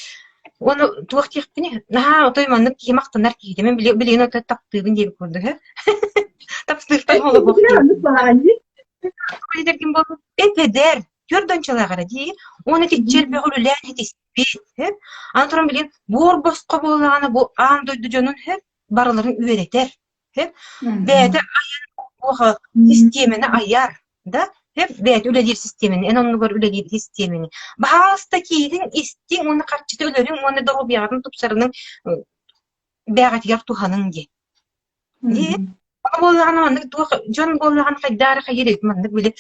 B: уонна туох диэхпиний наһаа отой маннык киһи махтанар киһитэ мин билигин отой таптыыбын диэбит курдук ээ таптыыртан Этэргин буолбут эп-эдэр, түөрт дончалаах эрэ дии. Уонна итиччэ элбэҕи үлэлээн ситиспит. Аны туран билигин буор босхо буоллаҕына бу аан дойду дьонун барыларын үөрэтэр. Бэйэтэ айан систиэмэни айар да бэйэтэ үлэлиир систиэмэни эн оннугар үлэлиир систиэмэни баһаалыста киириҥ истиҥ уонна харчыта өлөрүҥ уонна доруобуйаҕытын тупсарыныҥ бэйэҕитигэр туһаныҥ диэн Дии. Буоллаҕына маннык туох дьон буоллаҕына хайдаары хайыыр эбит маннык били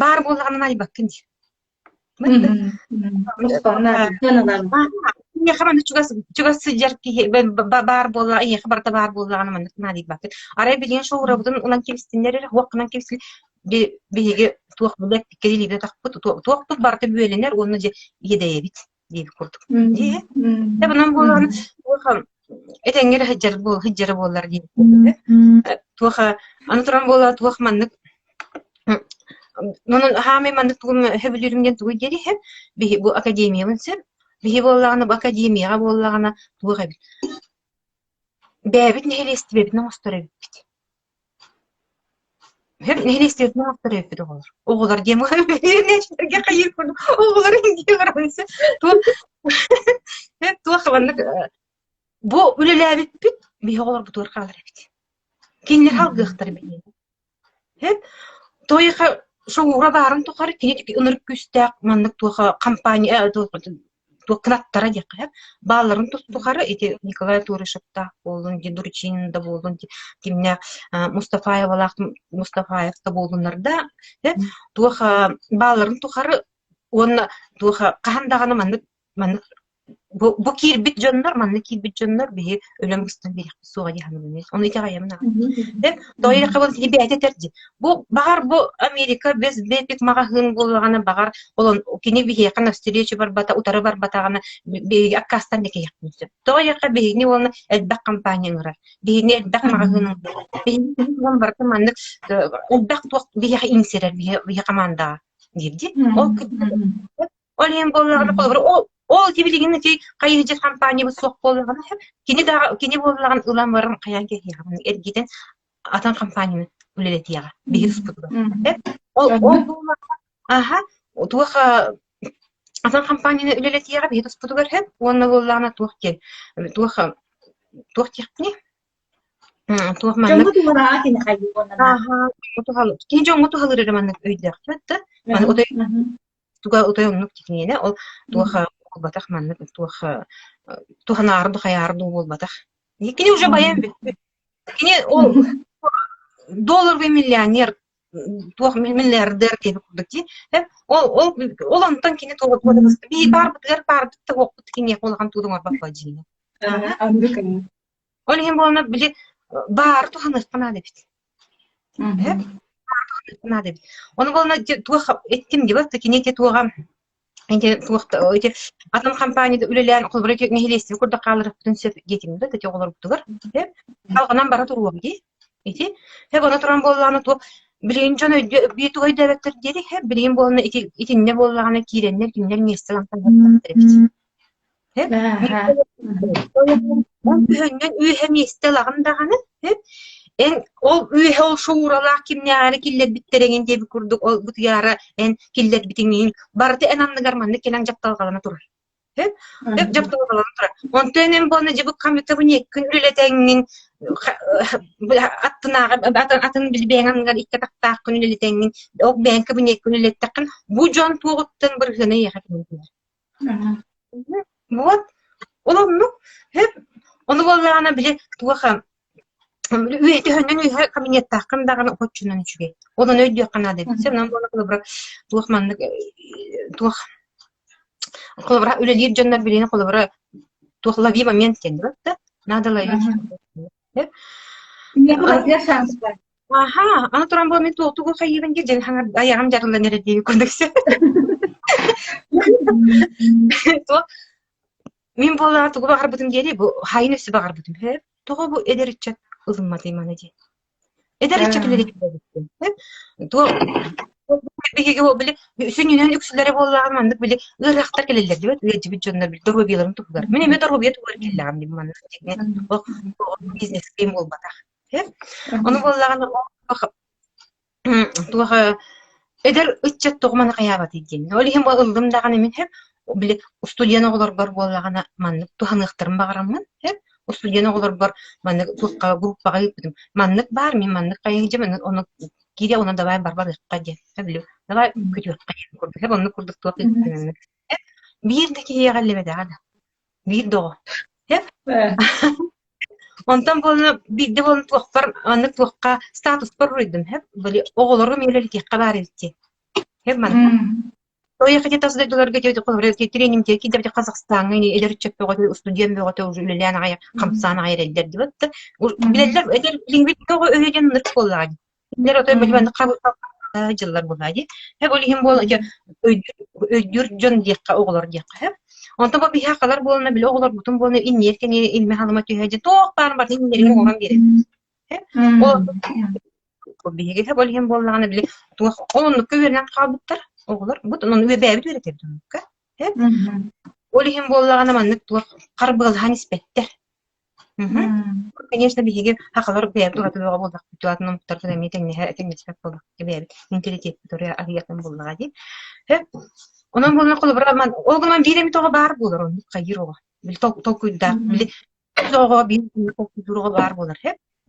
B: баар буоллаҕына айбаккын дии. Эйиэхэ маннык чугас чугас сылдьар киһи баар буолла эйиэхэ барыта баар буоллаҕына маннык наадыйбаккын. Арай билигин шоурабытын ылан кэбистиннэр эрэ уох гынан кэбистин биһиги туох билэппиккэ илиибит атахпыт туохпут барыта бүөлэнэр уонна дьэ иэдэйэбит диэбит курдук. Дии. Онон буолан этэҥҥэ эрэ сылдьар сылдьара буоллар диэн. Туох аны туран буола туох маннык Онон хаамай маннык тугум сөбүлүүрүм диэн тугуй диэри иһэн биһи бу академиябын сөп биһи буоллаҕына бу академияҕа буоллаҕына туох эбит бэйэбит нэһилиэстибэбитин оҥостор эбиппит. Сөп нэһилиэстибэтин оҥостор эбиппит оҕолор. Оҕолор диэн хайыыр курдук оҕолор дии барабын туох туох маннык бу үлэлээбиппит биһи оҕолорбутугар хаалар эбит. Кинилэр халгыахтар биһиэхэ. Сөп. Тойха шоура баарын тухары кини ынырык күүстээх маннык туоха компания туох кынаттара диэххэ баалларын тухары ити Николай Турышевтаах буоллун, Дурчинин да буоллун, кимнээх Мустафаевалаах Мустафаев да буоллуннар да туох баалларын тухары уонна туох хаһан даҕаны маннык маннык Бу, бу киирбит дьоннор, манна киирбит дьоннор биһи өлөн быстан биэриэхпит суоҕа дии саныыбын. Ону итэҕэйэбин аҕай. Дэ, тоойуохха был кини бэйэтэ этэр дии. Бу баҕар бу Америка без бэпик маҕаһыын буоллаҕына баҕар олон кини биһиэхэ навстречу барбата, утары барбатаҕына биһиги аккаастан да кэһиэхпин сөп. Тоойуохха биһигини уонна элбэх компания ыҥырар. Биһигини элбэх маҕаһыын ыҥырар. Биһигини барыта маннык элбэх туох биһиэхэ иҥсэрэр биһи хамаандаҕа диир дии. Ол Ол иһин буоллаҕына, холобур, ол ол ити билигин ити хайыһдьыт хампаанньабыт суох буоллаҕына, кини да кини буоллаҕын ылан баран хайаан кэһиэҕин эргитэн атын хампаанньаны үлэлэтиэҕэ биһи туспутугар. Ол ол буоллаҕына, аха, туох атын хампаанньаны үлэлэтиэҕэ биһи туспутугар сөп уонна буоллаҕына туох диэн туох туох диэхпиний туох маннык
A: Дьоҥҥо туһалааҕа кини хайыы уонна
B: Ааһа, кини дьоҥҥо туһалыыр эрэ маннык өйдөөхтөр да маны отой туга утай оннук тикиниэнэ ол туох буолбатах маннык туох туһанаары да хайаары дуу буолбатах. Кини уже байан бүппүт. Кини ол долларовый миллионер туох миллиардер диэбит курдук дии. Ол ол ол онтон кини туох бии баарбытыгар баарбыт да уохпут киниэхэ улахан тууду оҥорбот дьиҥэ. Ол иһин буолна били баары туһаныахха наада эбит. Наада эбит. Ону буолна туох эттим дибат кини ити туоҕа ити туох ити атын компанияда үлэлээн холобура ити нэһилиэстибэ курдук хааларыахпытын сөп диэтим да ити оҕолорбутугар салҕанан бара туруом дии ити хэп ону туран буоллаҕына туох билигин дьон өйдө биир тугу өйдөөбөттөр диэри хэп билигин буолна ити итиннэ буоллаҕына киирэннэр кинилэр миэстэ ылан эбит Күһүҥҥүн үөһэ миэстэ ылаҕын даҕаны, эн ол үөһэ ол шоуралаах кимнээҕи киллэрбиттэр эҥин диэбит курдук ол бутуйаара эн киллэрбитиҥ барыта эн анныгар маннык кэлэн дьапталҕалана турар. Дьапталҕалана турар. Онтон эн буолна дьыбык хамытабын күн үлэлэтэҥҥин аттынааҕы атын бэйэҥ анныгар икки атахтааххын үлэлэтэҥҥин ол бэйэҥ кабинеккын үлэлэттэххин бу дьон туоҕуттан бырыһыана эйиэхэ кэлэн Вот. Ол оннук. Сөп. Ону буоллаҕына били туох үөһэ үөһэ кабинеттааххын даҕаны оччонон үчүгэй. Ол ону өйдүөххэ наада эбит. Онон буола холобура туох маннык туох холобура үлэлиир дьоннор билигин холобура туох лови момент диэн да надо ловить.
A: шанс бар.
B: Аха, аны туран бу мин туохтугу хайыыбын диир дьин хаҥар айаҕым дьарыллан эрэ дии курдук Туох мин буоллаҕа тугу баҕарбытым диэри бу хайын өссө баҕарбытым һэ тоҕо бу эдэр ыччат ылымматый маны диэн. Эдэр ыччат үлэлиир Туох биһиги били сүнньүнэн үксүлэрэ буоллаҕына маннык били ыарыһахтар кэлэллэр диэбит ыалдьыбыт дьоннор били доруобуйаларын туһугар. Мин эмиэ доруобуйа туһугар кэллэҕим дии маннык бизнес буолбатах. Ону буоллаҕына туох эдэр ыччат тоҕо маны хайаабатый диэн. Ол иһин бу ыллым даҕаны мин һэп били устудьуон оҕолорбор буоллаҕына маннык туһаныахтарын баҕараммын һэп устудьуон оҕолорбор маннык туохха группаҕа ыыппытым. Маннык баар, мин маннык хайыһыдьым, ону киирэ ону давай барбарыахха диэн. Били давай күтүөххэ диэн курдук. Һэп оннук курдук туох ыыппытым. Биир да киһиэхэ эллибэтэҕэ да. Биир да оҕо. Һэп Онтон буолла биирдэ буолан туохпар маннык туохха статуспар уруйдум һэп били оҕолорум үлэлэтиэххэ баар эбит диэн. Һэп манна. Той хотя тас дойдуларга тренингтер киирдэ Казахстаҥҥа эдэр ыччат бөҕөтө устудьуон бөҕөтө уже үлэлээн аҕай хамсаан аҕай эрэллэр диэбит да билэллэр эдэр лингвистика оҕо өйө диэн ынырык буоллаҕа дии. Кинилэр отой билбэнник дьыллар буолаа дии. Һэп ол иһин буол өйдүүр дьон диэххэ оҕолор диэххэ һэп. Онтон бу биһиэхэ халар буолна били оҕолорбутун буолна инниэр кэҥии илмэ халыма түһэ дьэ туох баар барытын иннилэрин оҥорон биэрэр. Ол биһиги ол иһин буоллаҕына били туох ол оннукка үөрэнэн хаалбыттар оҕолор бут онон бэйэбит үөрэтэбит оннукка. Ол иһин буоллаҕына маннык туох харбыалаһан испэттэр. Конечно, биһиги сахалар бэйэбит ураты бөҕө буоллахпыт, атын омуктартан эмиэ тэҥнэһэ тэҥнэспэт буоллахпыт бэйэбит менталитеппит аһыйатын буоллаҕа дии. Онон буолла холобура ол гынан биир эмит оҕо баар буолар оннук хайыыр оҕо. Били толкуйдаах, били оҕо биир толкуйдуур оҕо баар буолар.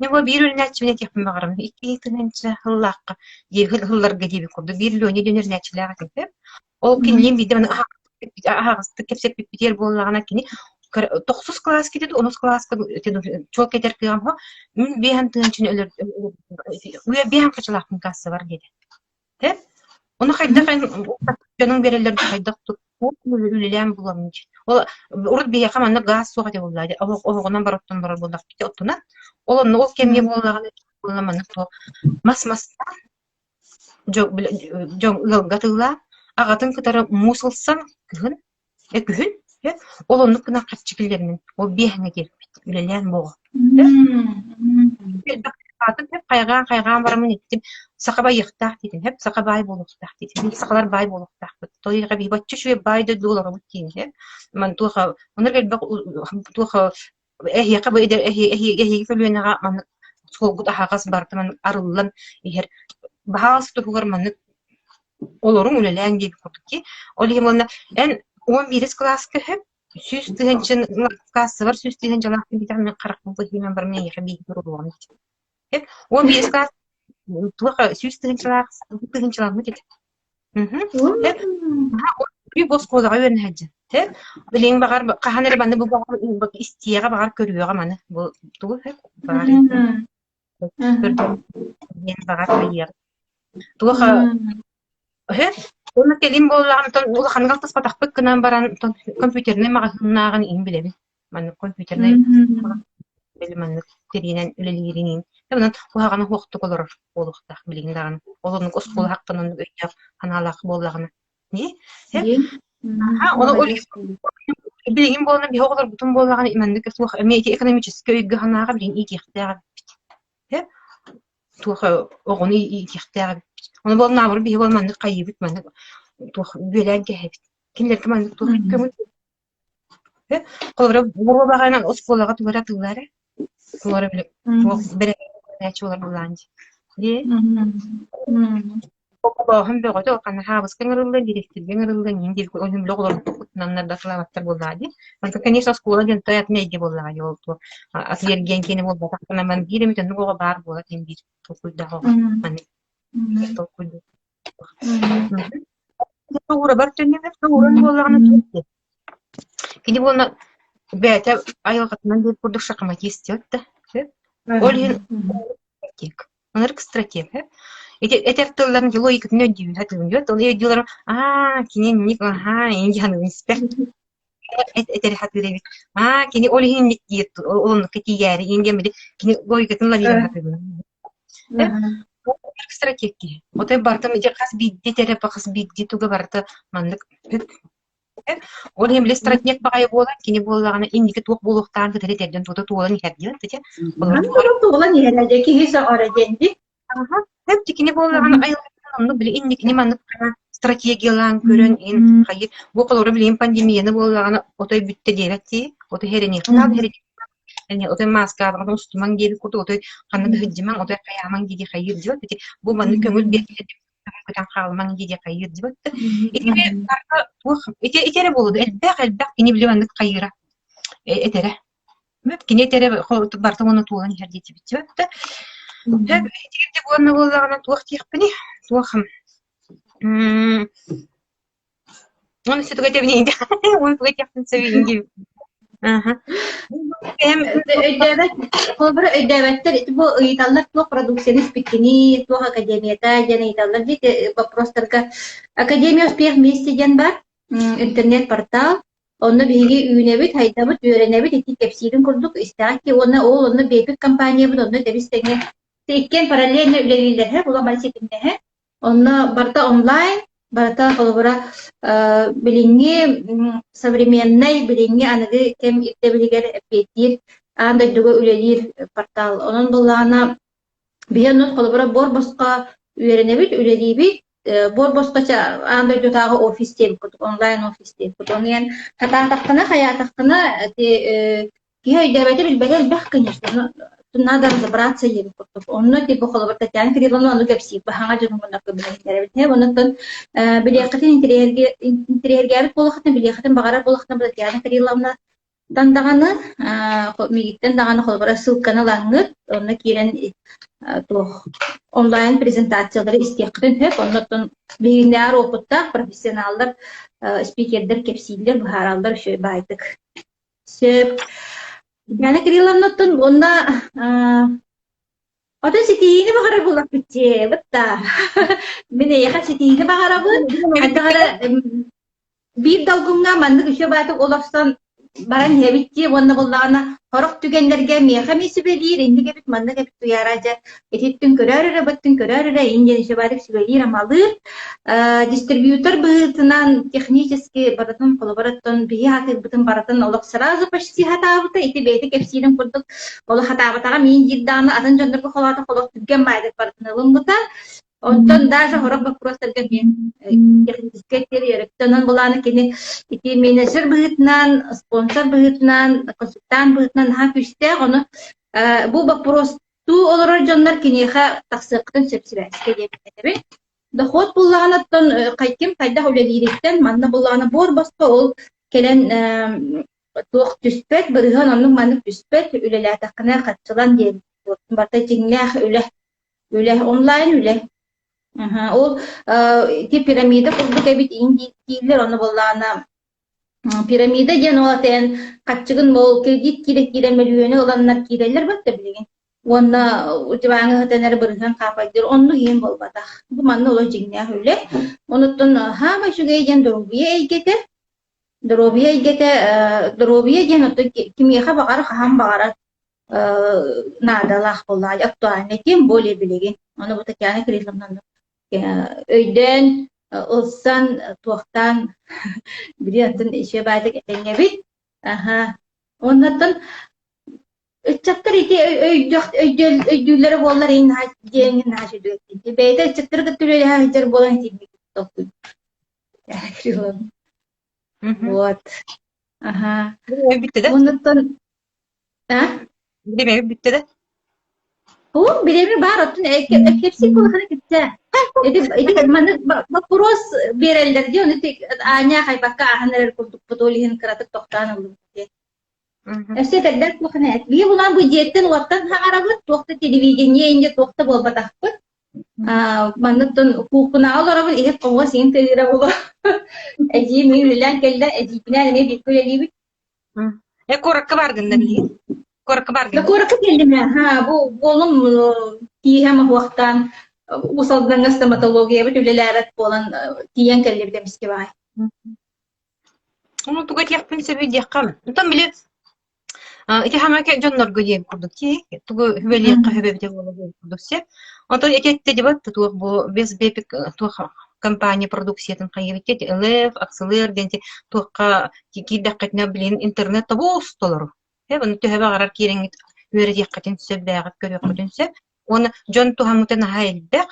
B: Мин бу биир үөрэнээччибин этиэхпин баҕарабын. 2 тыһыынча сыллаахха сылларга диэбит курдук биир Леня диэн үөрэнээччилээх этим. Ол кинилиин биирдэ маны аһаҕастык кэпсэппиппитигэр буоллаҕына кини тохсус кылааска этэ онус кылааска чуолкай этэр кыаҕым суох мин биэһэн тыһыынчаны өлөр биэһэн хачылаахпын кассабар диэтэ Ону хайдах эн дьонуҥ биэрэллэр хайдах үлэлээн булабын диэн. Ол урут биһиэхэ манна гаас суох этэ буоллаа дии. Оһоҕунан бар оттон барар буоллахпыт оттунан. Ол онно ол кэмҥэ буоллаҕына буолла маннык туох мас мастаан дьон ыалга атыылаан аҕатын кытары муус ылсан кыһын күһүн ол оннук гына харчы киллэринэн ол биэһэҥҥэ киирбит үлэлээн буоҕа хайҕаан хайҕаан бараммын иттим саха байыахтаах диэтим һэп саха баай буолуохтаах диэтим биһиги сахалар баай буолуохтаахпыт тоҕо биһи бачча үчүгэй баай дойду олоробут диэн һэп ман туох онор элбэх туох эһиэхэ бу эдэр эһиги көлүөнэҕэ маннык суолгут аһаҕас барыта маннык арыллан иһэр баһаас туһугар маннык олоруҥ үлэлээҥ диэбит курдук дии. Ол иһин уонна эн 11 кылааска үһү 100 тыһыынча кассабар 100 тыһыынчалаах киһитэҕ мин харахпын быһыынан баран эйиэхэ бииргэ уруоҕум диэн. 11 кылаас туох 100 тыһыынчалаах тыһыынчаламмыт этэ. Бу оскуолаҕа үөрэнэ сылдьан. Билигин баҕар хаһан эрэ манны бу баҕар истиэҕэ баҕар көрүөҕэ маны бу тугу баҕар диэн баҕар айыаҕа. Туох уонна кэлин буоллаҕына улаханнык алтыспатахпыт гынан баран компьютернай маҕаһыыннааҕын иһин билэбин. Маннык компьютернай били маннык тириинэн үлэлиирин онон куһаҕаны суохтук олорор буолуохтаах билигин даҕаны. Ол оннук оскуола хахтан оннук өйдөөх санаалаах буоллаҕына. Билигин буолан биһи оҕолорбутун буоллаҕына маннык суох эмиэ ити экономическай өйгө санааҕа билигин иитиэхтээх эбиппит. Туох оҕону иитиэхтээх эбиппит. Ону буолан биһи буолан маннык хайыыбыт маннык туох бүөлээн кэһэбит. Кинилэргэ маннык туох көҥүл Холобура, буруобаҕынан оскуолаҕа тугу эрэ атыылаар ээ. Тугу эрэ били туох бэрэбинээччи буолар буолаан дии. Оҕолооһун бөҕөтө ханна хаабыска ыҥырыллыан, дириэктэргэ ыҥырыллыан иһин диир ол иһин били оҕолорбут куттананнар да атылаабаттар буоллаҕа дии. Онтон, конечно, оскуола диэн той атын эйгэ буоллаҕа дии ол туох аты-эргиэн киэнэ буолбатах гынан баран биир эмит оннук оҕо баар буолар диэн биир толкуйдаах оҕо маннык толкуйдуур. Уурабар төннүбэт, ууран буоллаҕына туох диэ. Кини буолла бэйэтэ айылҕатынан диир курдук шахматист диэт да. Ол иһин стратег. Ынырык стратег. Ити этэр тылларын логикатын өйдүүбүн сатыыбын диэт. Ол өйдүүлэрим аа кини инник аһаа ин дьаһаныгын испэр. Этэр сатыыр эбит. Аа кини ол иһин инник диир ол оннукка тиийээри ин диэн били кини логикатын лавируй сатыыбын. Стратег киһи. Отой барытын ити хас биирдии этэрэ хас биирдии туга барыта маннык Ол иһин били стратег баҕайы буолан, кини буоллаҕына инники туох буолуохтааҕын кытары этэрдэн тута туолан иһэр диэн ити.
A: Туолан иһэр дьэ киһи сөҕөрө диэн дии.
B: Аха. Хэп кини буоллаҕына айылҕаттан оннук били инникини маннык стратегиялаан көрөн ин хайы бу холобура билигин пандемияны буоллаҕына отой бүттэ диэбэт дии. Отой хэрэниэххэ Эни отой мааскаабаҕын устумаҥ диэбит курдук, отой ханна да сылдьымаҥ, отой хайаамаҥ дии хайыыр диэбит. Ити бу маннык көҥүл биэрбит көтөн хаалымаҥ дии хайыыр диэбит. Ити туох ити ити эрэ буолуо элбэх элбэх кини били маннык хайыыра этэрэ. Кини этэрэ барыта уонна туолан иһэр диэтибит. Ити уонна буоллаҕына туох диэхпиний? Туох Уонна все тугу Уон тугу этиэхпин сөбүй Аха.
A: Өйдөөбөт, холобура өйдөөбөттөр ити бу ыйыталлар туох продукцияны испиккиний, туох академията диэн ыйыталлар дии вопростарга. Академия успех вместе диэн бар, интернет-портал. Онно биһиги үүнэбит, хайдабыт, үөрэнэбит, ити кэпсиирин курдук истэҕит уонна ол онно бэйэбит компаниябыт онно тэбис-тэҥҥэ иккиэн параллельно үлэлииллэр, улам ситимнэһэ. Онно барыта онлайн, барыта холобура билиҥҥи современнай, билиҥҥи аныгы кэм ирдэбилигэр эппиэттиир. Аан дойдуга үлэлиир портал. Онон буоллаҕына биһи онон холобура буор босхо үөрэнэбит, үлэлиибит, буор босхо аан дойдутааҕы офис диэбит курдук, онлайн офис диэбит курдук. Ону эн хатаатаххына, хайаатаххына ити киһи өйдөөбөтө, билбэтэ элбэх, конечно, но надо разобраться диэбит курдук. Онно типа холобур Татьяна Кирилловна ону кэпсиир, баһаҥа дьонугуннар көмөлөһүннэрэбит. Оннуттан билиэххитин интэриэһиргээбит буоллаххытына, билиэххитин баҕарар буоллаххытына, Татьяна Кирилловна Тан даҕаны, миигиттэн даҕаны холобура ссылканы ылаҥҥыт, онно киирэн туох онлайн презентациялары истиэххитин сөп. Оннуттан биһигиннээҕэр уопуттаах профессионаллар, спикердэр кэпсииллэр, быһаараллар үчүгэй баайдык. Сөп. Яна Кирилловнаттан уонна Оттон ситиһиини баҕарар буоллахпыт дии, бытта. Мин эйиэхэ ситиһиини баҕарабын. Хайдах эрэ биир долгуҥҥа маннык үчүгэй баатык олорсон баран иһэбит дии уонна буоллаҕына сорох түгэннэргэ миэхэ эмиэ сүбэлиир, инник эбит, маннык эбит туйаара дьэ ититтин көрөөр эрэ, быттын көрөөр эрэ, ин диэн үчүгэй баатык сүбэлиир-амалыыр. Дистрибьютор быһыытынан технически барытын холобур оттон биһи сатыырбытын барытын олох сразу почти сатаабыта, ити бэйэтэ кэпсиирин курдук олох сатаабатаҕа миин диир даҕаны атын дьоннорго холоото олох түргэн баайдык барытын ылыммыта. Онтон даже сорох боппуруостарга мин техническэй теорияттан былааны кини ити менеджер быһыытынан, спонсор быһыытынан, консультант быһыытынан наһаа күүстээх. Ону бу боппуруостуу олорор дьоннор киниэхэ тахсыаххытын сөп сибээскэ диэн этэбин. Дохуот буллаҕына оттон ким хайдах үлэлиириттэн манна буллаҕына буор босхо ол кэлэн туох түспэт, бырыһыан оннук-маннык түспэт, үлэлээтэххинэ хаччылан диэн барыта дьиҥнээх үлэ Үлэ, онлайн үлэ. Аһа, ол ити пирамида курдук эбит иин дииллэр, ону буоллаҕына пирамида диэн ол атыйан хаччыгын ол кредит киирэ-киирэ мөлүйүөнү ыланнар киирэллэр батта билигин. Уонна дьыбааҥы сытан эрэ бырыһыан хаапайдыыр оннук иһин буолбатах. Бу манна олох дьиҥнээх үлэ. Онуттан хаама үчүгэй диэн доруобуйа эйгэтэ. Доруобуйа эйгэтэ, доруобуйа диэн оттон кимиэхэ баҕар хаһан баҕарар наадалаах буоллаҕа актуальный, тем более билигин. Ону бу Татьяна Кирилловна өйдөөн, ылсан, туохтаан били атын иши баайдык этэҥҥэбит. Аха. Оннуттан ыччаттар ити өйдөх өйдүүллэрэ буоллар иин диэн наһаа үчүгэй. Бэйэтэ ыччаттары кытта үлэлэһэ сылдьар буолан итинник толкуй. Вот. Аха.
B: Бүттэ да?
A: Оннуттан а?
B: Бириэмэ бүттэ да?
A: Оо, бириэмэ баар, оттон кэпсиир буолахына кэпсээ. Ити ити маннык боппуруос биэрэллэр дии, ону аанньа хайбакка ааһан эрэр курдукпут, ол иһин кыратык тохтоон ыллыбыт дии. Өссө этэрдэр туохана эт. Биһи булан бу дьиэттэн-уоттан хаҥарабыт, туох да телевидение инде туох да буолбатахпыт. Манныктан куукунаҕа олоробун, иһит-хомуос иһин тыаһыыра буолуо. Эдьиийим миигин үлэлээн кэллэ, эдьиийбинээн эмиэ бииргэ үлэлиибит.
B: Э, куоракка бааргын да билигин? Куоракка
A: Да
B: бааргын?
A: куоракка кэллим ээ. Ха, бу уолум тииһэ моһуохтаан Уус Алдаҥҥа стоматологиябыт үлэлээбэт буолан тиийэн кэллибит эмискэ баҕай.
B: Ону тугу этиэхпин сөбүй диэххэ. Онтон били ити хаҥа дьоннорго диэн курдук дии, тугу сүбэлиэххэ сөп эбитэ буолла диэн курдук сөп. Онтон ити эттэ дебат туох бу без бепик туох компания продукциятын хайыыбыт ити ЛФ, Акселер диэн туохха киирдэххитинэ билигин интернет тобус толору. Ону төһө баҕарар киирэҥҥит үөрэтиэххитин сөп, бэйэҕит көрүөххүтүн сөп. Уонна дьон туһаммыта наһаа элбэх.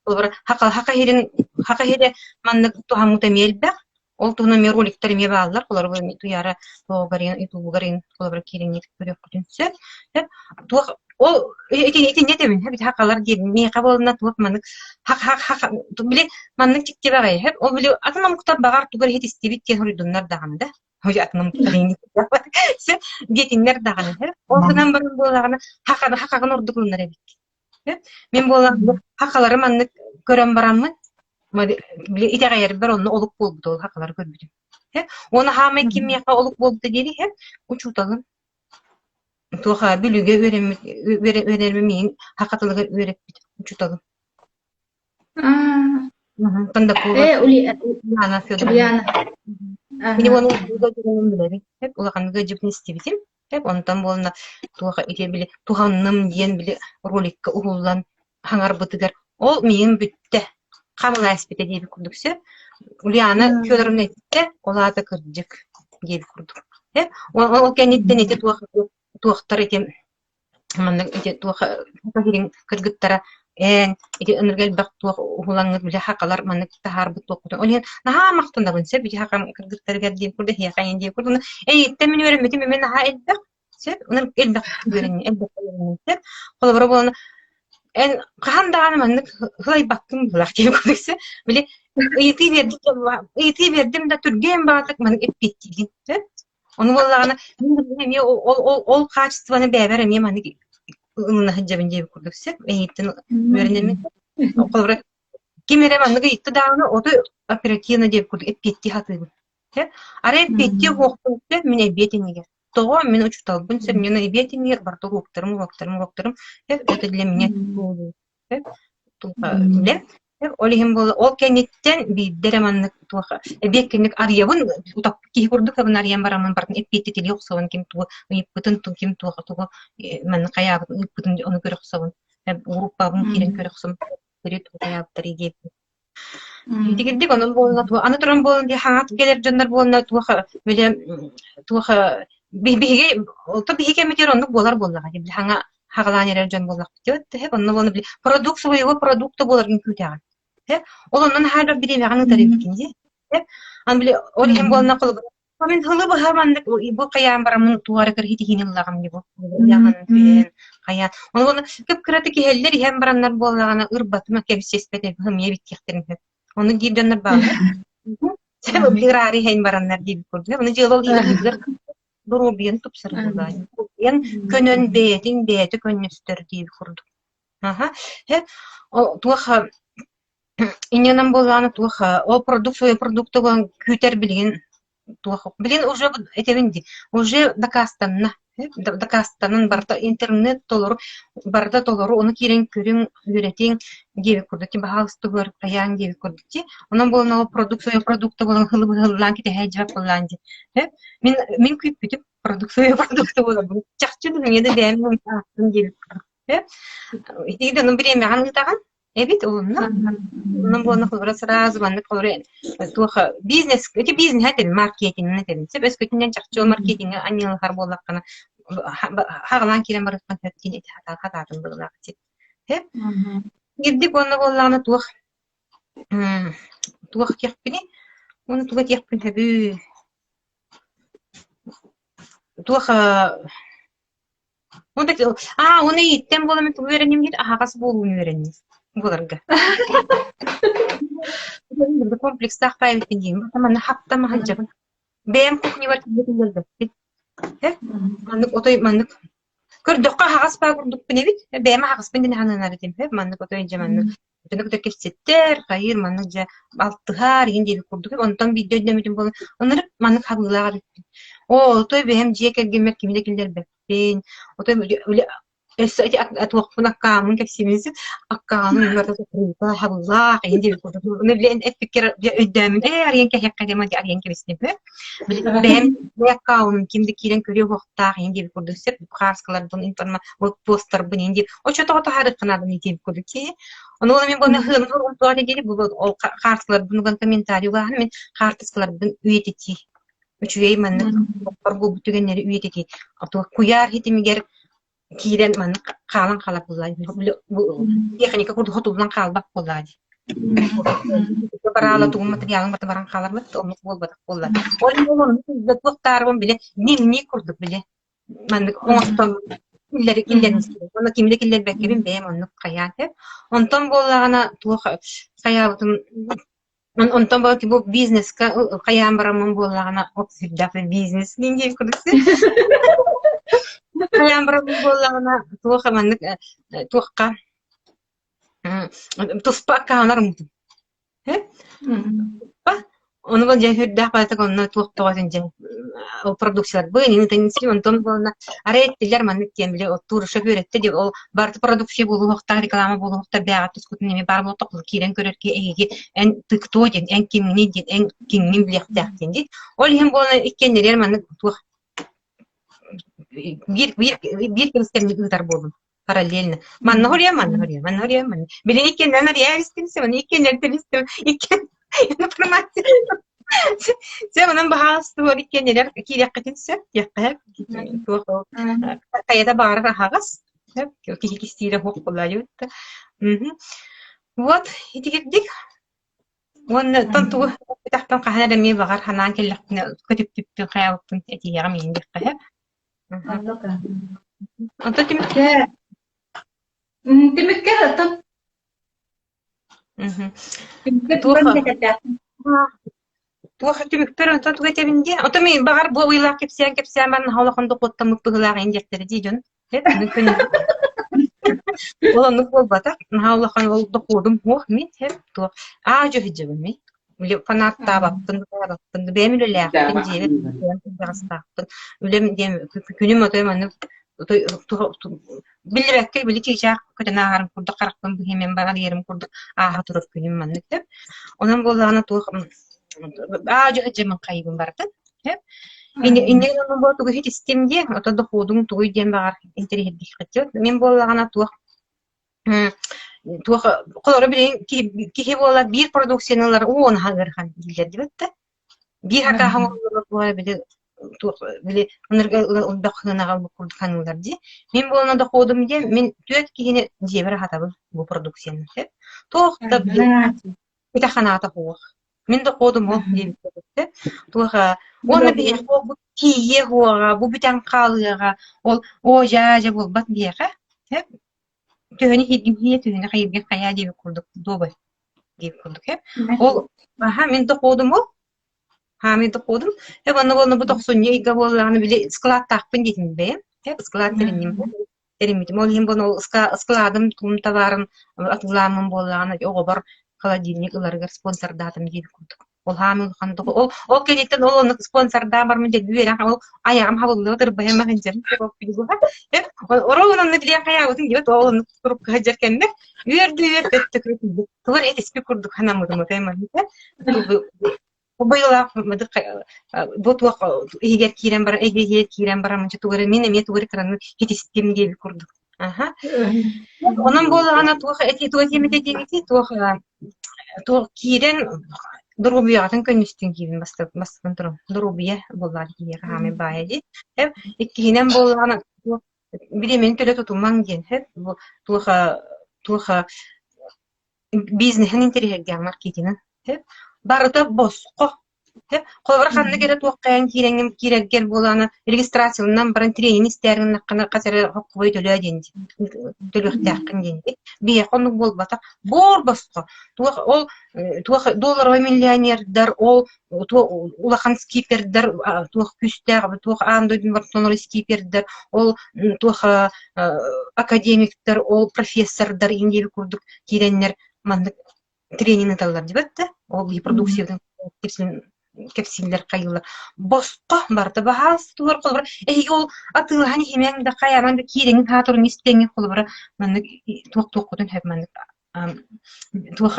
B: Холобура, хаха иһирин хаха иһирэ маннык туһаммыта эмиэ элбэх. Ол туһунан эмиэ роликтар эмиэ бааллар. Холобура, Туйаара туоҕугар ютубугар холобура киирэҥҥит көрүөххүтүн сөп. Туох ол ити итиннэ этэбин эбит хахалар диэн миэхэ буолна туох маннык хах хах хах били маннык дьикти баҕайы ол били атын омуктар баҕар тугу эрэ иһит истибит диэн суруйдуннар даҕаны да диэтиннэр даҕаны ол гынан баран буоллаҕына хаханы хахаҕын ордук ылынар эбит мин буолан хахалары маннык көрөн бараммын били итэҕэйэрбэр онно олук буолбут ол хахалары көрбүтүм уонна хаамай кимиэхэ олук буолбута диэри учууталым туох Бүлүүгэ үөрэммит үөрэнэрбин миигин саха тылыгар үөрэппит учууталым Кондакова
A: Э,
B: Ульяна Федоровна.
A: Ульяна.
B: Кини уонна ыалдьыбытын билэбин. Улаханнык ыалдьыбытын истибитим. Онтон буолна туох ити били туһанным диэн били роликка уһуллан хаҥарбытыгар ол миигин бүттэ. Хамылаа испитэ диэбит курдук сөп. Ульяна Федоровна эттэ, ол аата кырдьык диэбит курдук. Ол кэнниттэн ити туох туохтар ити маннык ити туох саха кыргыттара эн ити ынырга элбэх туох уһулаҥҥыт били хакалар маннык таһаарбыт туохпутун ол иһин наһаа махтанабын сөп ити хакам кыргыттарыгар диэн курдук эһиэхэ эйин диэн курдук эйиттэн мин үөрэммитим эмиэ наһаа элбэх сөп ынырык элбэх үөрэнни элбэх үөрэнним холобура буолан эн хаһан даҕаны маннык һылайбаккын быһыылаах диэн курдук сөп били ыйытыы биэрдим ыйытыы биэрдим да түргэн баҕатык маннык эппиэттиигин сөп Ону буоллаҕына, мин эмиэ ол ол ол хаачыстыбаны бэйэбэр эмиэ маннык ылына сылдьабын диэбит курдук сөп. Эйиттэн үөрэнэммин. Холобура, ким эрэ маннык ыйытта даҕаны, оту оперативно диэбит курдук эппиэттии сатыыбын. Сөп. Арай эппиэттиэ уһуохпун сөп, мин эбиэт иннигэр. Тоҕо мин учууталбын сөп, мин эбиэт иннигэр барыта уруоктарым, уруоктарым, уруоктарым. Сөп, это для меня Үлэ. Ол иһин буолла ол кэнниттэн биирдэ эрэ маннык туох эбиэт кэнник арыйабын утаппыт киһи курдук эбин арыйан бараммын барытын эппиэттэтилии охсобун ким тугу ыйыппытын ким туох тугу маннык хайаабытын ыыппытын ону көрө охсобун группабын киирэн көрө охсобун тугу хайаабыттарый диэбин Итигирдик онон буолла аны туран буолан дии хаҥас кэлэр дьоннор буолла туох били туох биһиги то биһиги кэммитигэр оннук буолар буоллаҕа били хаҥа хаҕалаан эрэр дьон буоллахпыт дии онно буолан били продукт своего продукта буоларын күүтэҕин ол онон хаалар бириэмэҕин ыытар эбиккин дии аны били ол иһин буолна холобура Мин сылы быһа маннык бу хайаан бараммын туора кыргытиһиини ыллаҕым дии бу. Уйаҕын түһэн хайаан. Ону уонна кып-кыратык иһэллэр иһэн бараннар буоллаҕына ырбатыма кэбисиэспэт ымыйа биттиэхтэрин сөп. Ону диир дьоннор бааллар. Ыраары иһэн бараннар диэбит курдук. Ону дьыала ол иһигэр доруобуйаны тупсарар буоллаҕа. Көнөн бэйэтин бэйэтэ көннөстөр диэбит курдук. Аха. Туох Инньэнэн буоллаҕына туох ол продукт свой продукты буолан күүтэр билигин туох билигин уже этэбин дии уже дакаастанна дакаастанан барыта интернет толору барыта толору ону киирэн көрүҥ үөрэтиҥ диэбит курдук ти баһаалыстыгар хайаан диэбит курдук ти онон буолан ол продукт свой продукта буолан хылы-быһыллаан кэтэһээдьибэт буоллаан дии мин мин күүппүтүм продукт свой продукта буоларбын чахчы билиҥҥэ да бэйэм аахтым диэбит курдук ити да бириэмэҕин ыытаҕын Эбит уонна онон буолла холобура сразу маннык холобура туох бизнес ити бизнеһэ этин маркетиҥҥа этин сөп өскөтүнэн чахчы ол маркетиҥҥа анньыалаһар буоллаххына хаҕалаан киирэн барыаххын сөп диэн ити хатаатым быһыылаах ити сөп Ирдик уонна буоллаҕына туох туох диэхпиний уонна тугу этиэхпин сөбүй туох Аа, уонна ииттэн буоламмын тугу үөрэнним диир, аһаҕас буолууну үөрэнним буоларга. Комплекстаах баайбыппын диим. Манна хаптам сылдьабын. Бэйэм кухнябар киллэрбэппин. Маннык отой маннык көрдөххө аһаҕас баа курдукпун эбит. Бэйэм аһаҕаспын диэн сананар этим. Маннык отой дьэ маннык дьону кытта кэпсэттэр, хайыыр, маннык дьэ алтыһар игин диэбит курдук. Онтон биирдэ өйдөммүтүм буолан, оннук маннык хабыылаах эбиппин. Оо, отой бэйэм дьиэ кэргэммэр кими да киллэрбэппин. Отой үлэ өссө ити туохпун аккааммын кэпсиибин син аккаамын хабыылаах игин диэбит курдук. Ону билэн эппиккэр өйдөөммүн ээ арыйан кэһиэххэ диэн арыйан кэбистим. Бэйэм аккаунум ким да киирэн көрүө уохтаах игин диэбит курдук сөп хааскаларбын информа постарбын иһин диир оччотоҕо таһаарыахха нааданы диэбит курдук киһи ону ол мин буолна хыамын уган диэри бу ол хаартыскаларбын уган комментарий угаһын мин хаартыскаларбын үйэтитии үчүгэй маннык буолбут түгэннэри үйэтитии куйаар хитимигэр киирэн маннык хаалан хаалар буоллаа техника курдук хотуллан хаалбат буоллаа дии бараала тугун материалын барыта баран хааларбыт оннук буолбатах буолла ол иһин туохтаарбын биле дневник курдук биле Маннык оҥостон киллэр киллэрин уонна кими да киллэрбэккэбин бэйэм оннук хайаан сөп. Онтон буоллаҕына туох хайаабытым онтон буолла бу бизнеска хайаан бараммын буоллаҕына оп сүрдээх бизнес диэн курдук хайаан бараммын буоллаҕына туох маннык туохха туспа аккаунар уммутум Ону бу дьэ сүрдээх баҕайытык онно туох тоҕотун дьэ ол продукцияларбын онтон буолла арай эттилэр маннык диэн били оттуур үөрэттэ диэн ол барыта продукция буолуохтаах реклама буолуохтаах бэйэҕит тускутун эмиэ баар буолуохтаах киирэн көрөр киһи эһиги эн ты кто диэн эн кимҥиний диэн эн кимҥин билиэхтээх диэн дии ол иһин буолан иккиэннэригэр маннык туох биир биир биир кэмискэммит ыытар буоллум параллельно. Манна хоруйа, манна хоруйа, манна хоруйа, манна. Билин иккиэннэрин арыйа истим, маны иккиэннэрин истим, иккиэн информация. Дьэ, онон баһаалыста иккиэннэрэр киириэххитин сөп, диэххэ туох хайата баҕарар аһаҕас, сөп, киһи кистиирэ суох буоллаайбыт да. Вот, итигирдик. Уонна оттон тугу этэхпин хаһан эрэ эмиэ баҕар санаан кэллэхпинэ көтүппүппүн хайаабыппын этиэҕим иһин диэххэ сөп. Онтон түмүккэ
A: Түмүккэ оттон
B: Туох туох түмүкпэр онтон тугу этэбин диэ? Ото мин баҕар бу ыйлаах кэпсээн кэпсээн баран наһаа улахан дохуоттаммыт быһыылаах ин диэхтэрэ дии дьон. Ол оннук буолбатах. Наһаа улахан ол дохуодум суох мин һэп туох аа дьүһүдьэбин мин. Фанаттаабаппын, баабаппын, бэйэм үлэлээхпин, дьиэбэр кырдьаҕастаахпын. Үлэм диэн күнүм отой маннык биллибэккэ били чыычаах көтөн ааһарым курдук харахпын быһыйан баран курдук ааһа турар күнүм маннык да. Онон буоллаҕына туох аа дьэ хайыбын барытын. Иннин бу тугу истим диэ, ото дохуодуҥ тугуй диэн баҕар интэриэһиргиэххит. Мин буоллаҕына туох туох холоро билигин киһи буолар биир продукцияны ылар уу наһаа ыарахан дииллэр диэбит да. Биир хакааһы оҥороллоро буолар били туох били ынырга элбэх сыанаҕа курдук саныыллар дии. Мин буолан дохуодум диэн мин түөрт киһини дьиэбэр аһатабын бу продукцияны. Туох да били итэ ханаата суох. Мин дохуодум ол диэбиттэр. Туох уонна биһиэхэ бу тиийиэ суоҕа, бу бүтэн хаалыаҕа, ол оо дьаа дьэ буолбат биһиэхэ. Төһөнү иһиргиһиэ, төһөнү хайыргын хайаа диэбит курдук дуобай диэбит курдук ээ. Ол аха мин дохуодум ол. Ха мин дохуодум. Э уонна уонна бу тохсунньу ыйга буоллаҕына били ыскылааттаахпын диэтим бэйэм. Э ыскылаат тэринним. Тэриммитим. Ол иһин буолан ол ыскылаадым тугум табаарын атыылааммын буоллаҕына оҕобор холодильник ыларыгар спонсордаатым диэбит курдук. Ол хаамыы улахан ол ол кэнниттэн ол оннук спонсордаан бармын дьэ үөрэх ол айаҕым хабыллыбат ырбайым сылдьарым Оруобун онно билиэн хайаабытын диэбит ол оннук турукка сылдьар кэммэр үөрдүү үөр өттө тугар этиспит курдук санаммытым быйылаах бу туох иһигэр киирэн баран эйгэ иһигэр киирэн баран тугу эрэ мин эмиэ тугу эрэ кыраны хитистим диэбит курдук Аха. Онон буоллаҕына туох этии туох этиэмит этиэҥитий туох туох киирэн доруобуйаҕытын көнньүстүн киирин бастатан туран доруобуйа буоллаҕа киһиэхэ хаамай баайа дии. Иккиһинэн буоллаҕына туох бириэмэни төлө тутумаҥ диэн бу туох туох бизнеһин интэриэһиргээн маркетинын барыта босхо Холобура, ханнык эрэ туоххайан киирэҥҥин киирэргэр буолаана регистрацияланан баран тренинг истээр гыннаххына хас эрэ хоккубай төлөө диэн төлүөхтээххин диэн биһиэхэ оннук буолбатах буор босхо туох ол туох долларовай миллионердар ол улахан скипердэр туох күүстээх туох аан дойдуну барытын скипердэр ол туох академиктар ол профессордар индиэби курдук киирэннэр маннык тренинг ыыталлар диэбэт да ол киһи продукциятын кэпсииллэр хайыылар босхо барыта баһаалыстылар холобура эһиги ол атыылаһан иһимэҥ да хайаамаҥ да киирэҥин хаатырын истэҥин холобура маннык туох туоххутун сөп маннык туох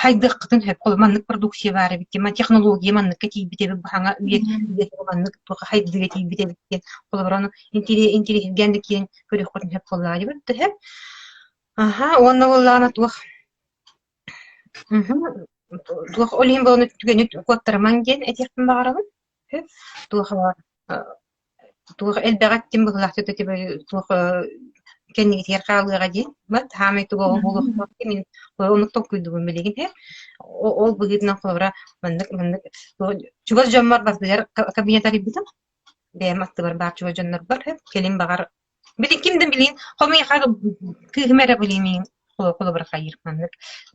B: хайдыаххытын сөп холобура маннык продукция баар эбит диэн технология манныкка тиийбит эбит бу хаҥа үйэ маннык туох хайдыыга тиийбит эбит диэн холобура ону интириэһиргээн да киирэн көрүөххүтүн сөп буоллаҕа диэбит да сөп Аһа, уонна буоллаҕына туох туох ол иһин буолан түгэни куоттарымаҥ диэн этиэхпин баҕарабын. Туох туох элбэҕи эттим быһыылаах туох кэннигитигэр хаалыаҕа диэн. Бат хаамай туга ол буолуохтаах мин оннук толкуйдуубун билигин Ол быһыытынан холобура маннык маннык чугас дьоммор барытыгар кабинет арыйбытым. Бэйэм аттыбар баар чугас дьоннорбор кэлин баҕар Билин ким да билин, хомуйаха кыыһым эрэ билимиин холобура хайыыр маннык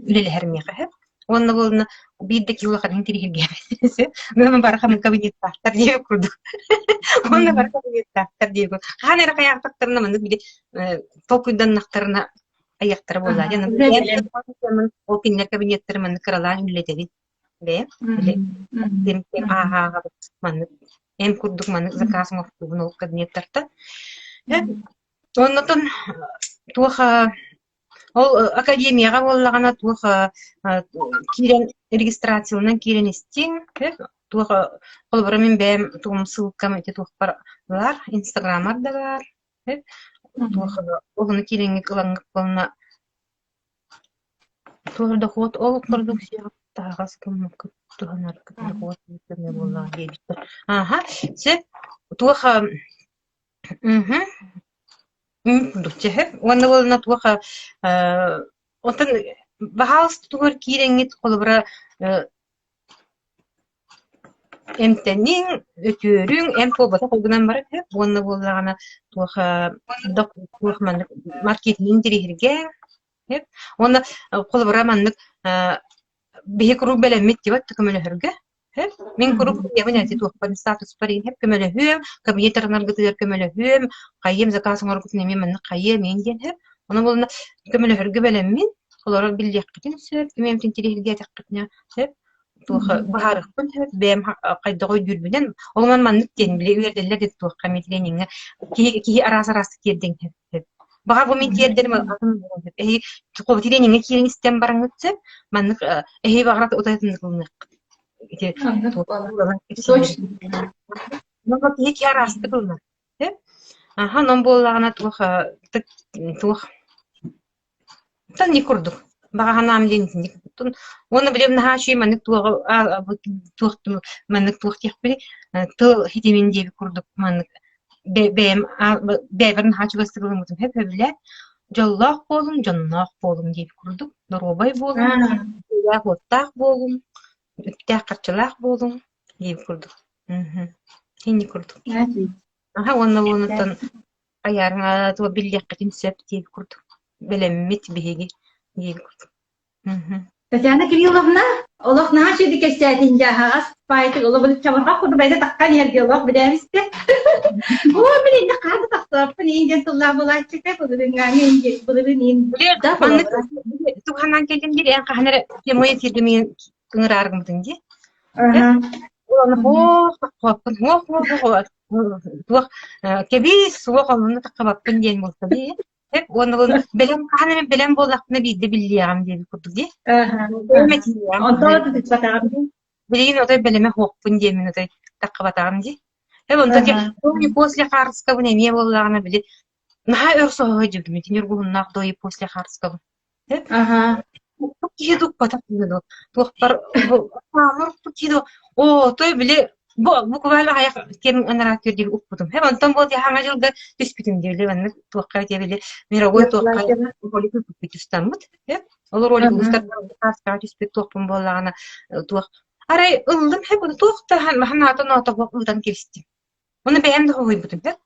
B: үлэлэһэр миэхэ сөп. Уонна буолна биир да киһи улахан интириэһиргээбэт. Уонна бары ханнык кабинеттаахтар диэбит курдук. Уонна бары кабинеттаахтар диэбит курдук. Хаһан эрэ хайаахтахтарына маннык били толкуйданнахтарына айыахтара буоллаа диэн. Ол кинилэр кабинеттары маннык кыралаан үлэлэтэбин. Бэйэм били ааһааҕабыт маннык эн курдук маннык заказ оҥортуубун ол кабинеттартан. Оннотон туох ол академияҕа буоллаҕына туох киирэн регистрацияланан киирэн истиҥ туох холобура мин бэйэм тугум ссылкам ити туохпар баар инстаграммар да баар туох ону киирэҥҥит ылаҥҥыт буолна туох дохуот ол продукция. Таһаҕас гыммыккыт туһанаргыт дохуот көмө буоллаҕа диэбиттэр. Ааһа, сөп. Туох мхм курдук Уонна буолна туох оттон баһаалыста тугар киирэҥҥит холобура эмтэниҥ, үтүөрүҥ, эмп буолбатах ол гынан баран сөп. Уонна буоллаҕына туох туох маннык маркетинг интэриэһиргээҥ сөп. Уонна холобура маннык биһи куруук бэлэммит диэбэт да көмөлөһөргө сөп. Мин куруук ийэбин эти туохпар статуспар иһин сөп көмөлөһүөм, кабинет арынаргытыгар көмөлөһүөм, хайыам заказ оҥороргутун эмиэ маннык хайыам иин диэн сөп. Ону буолна көмөлөһөргө бэлэммин, олорор биллиэххитин сөп, ким эмтин тириһиргээтэххитинэ сөп. Туох быһаарыахпын сөп, бэйэм хайдах өйдүүрбүнэн, ол онон маннык диэн били үөрдэллэр диэн туохха эмиэ трениҥҥэ киһи киһи араас араастык тиэрдиҥ сөп. Баҕар бу мин тиэрдэрим атын буолуон сөп. Эһиги трениҥҥэ киирэн истэн бараҥҥыт сөп, маннык эһиги баҕар утайытыннык ылыныаххыт. Ити киһи киһи араастык ылынар. Аха, онон буоллаҕына туох туох Итинник курдук. Баҕа санаам диэн итинник. Уонна билим наһаа үчүгэй маннык туоҕу туох маннык туох диэхпиний тыл ситимин диэбит курдук маннык бэйэм бэйэбэр наһаа чугастык ылыммытым сөп-сөбүлээн дьоллоох буолуҥ, дьонноох буолуҥ диэбит курдук доруобай буолуҥ, уоттаах буолуҥ, үптээх-харчылаах буолуҥ диэбит курдук. Итинник курдук. Аһа уонна уонуттан Айаарыҥа туох биллиэххитин сөп диэбит курдук бэлэммит биһиги диэбит курдук.
A: Татьяна Кирилловна, олох наһаа үчүгэй кэпсээтиҥ дьэ аһаҕас баайтык олох чабырҕах курдук бэйэтэ таххан иһэргэ олох билээбистэ. Оо, мин инде хааны тахсыбаппын иин диэн тыллаах буолааччыта былырыыҥҥааҥы былырыын иин
B: да маннык туһанан кэллим диир эн хаһан эрэ прямой эфиргэ миигин ыҥырааргыммытыҥ дии. Ох, таххаппын, ох, ох, туох кэбиис, суох онно таххабаппын диэн буолта дии. Уонна бэлэм хаһан эмэ бэлэм буоллахпына биирдэ биллиэҕим диэбит курдук дии.
A: Онтон тутуспатаҕым.
B: Билигин отой бэлэмэ суохпун диэммин отой таххабатаҕым дии. Эб онтон после Харскабын эмиэ буоллаҕына били наһаа өр соһо сылдьыбытым ити Ньургуһуннаах до и после Харскабын.
A: Аха.
B: Киһи туппатах дуу, туохпар киһи дуу, оо, той били бу буквально аҕыйах кэм анараа диэри укпутум. Хэм онтон буол хаҥа дьылга түспүтүм диэбили маннык туохха диэбили мировой туохха ролик устаммыт. Ол ролик устар түспүт туохпун буоллаҕына туох арай ыллым хэп туох да ханаата ноото ыытан кэбистим. Оны бэйэм да хоһуйбутум да.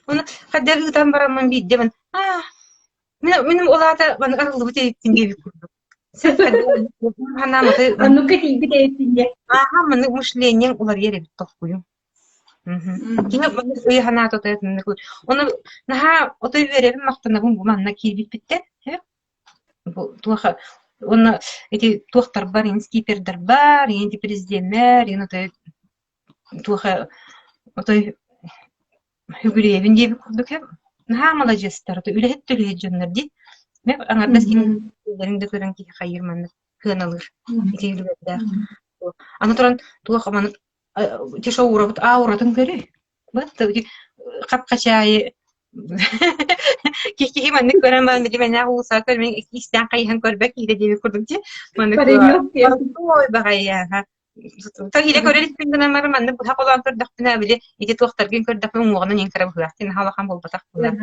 B: Оны хайдах ыытан бараммын биирдэ аа Мин ол аата маннык арыллыбыт эбиппин диэбит курдук. Санаам отой
A: Оннукка тиийбит эбиппин диэ.
B: Ааха маннык мышлениеҥ уларыйар эбит толкуйуҥ. Кини маннык өй санаата отой атыннык. Ону наһаа отой үөрэбин махтанабын бу манна киирбиппиттэн. Бу туох уонна ити туохтарбар, ин скипердарбар, ин президеннэр, ин отой туох отой Үгүрүйэбин диэбит курдук ээ. Наһаа маладьыастар, үлэһит да үлэһит дьоннор дии. Мэ аҥардас кинилэрин да көрөн киһи хайыыр маннык сыаналыыр ити үлүгэрдээх. Аны туран туох маннык тиша уурабыт ауратын көрүй. Бат хап-хачаайы киһи маннык көрөн баран билимэнээх уулусаҕа көрмөҥ истээн хайыһан көрбөт киһитэ диэбит курдук дии. Маннык ой баҕайы Илэ көрөр испин гынан баран маннык быһа холоон көрдөхпүнэ, били ити туохтаргын көрдөхпүнэ уҥуоҕунан иҥ кыра быһыылаах наһаа улахан буолбатах быһыылаах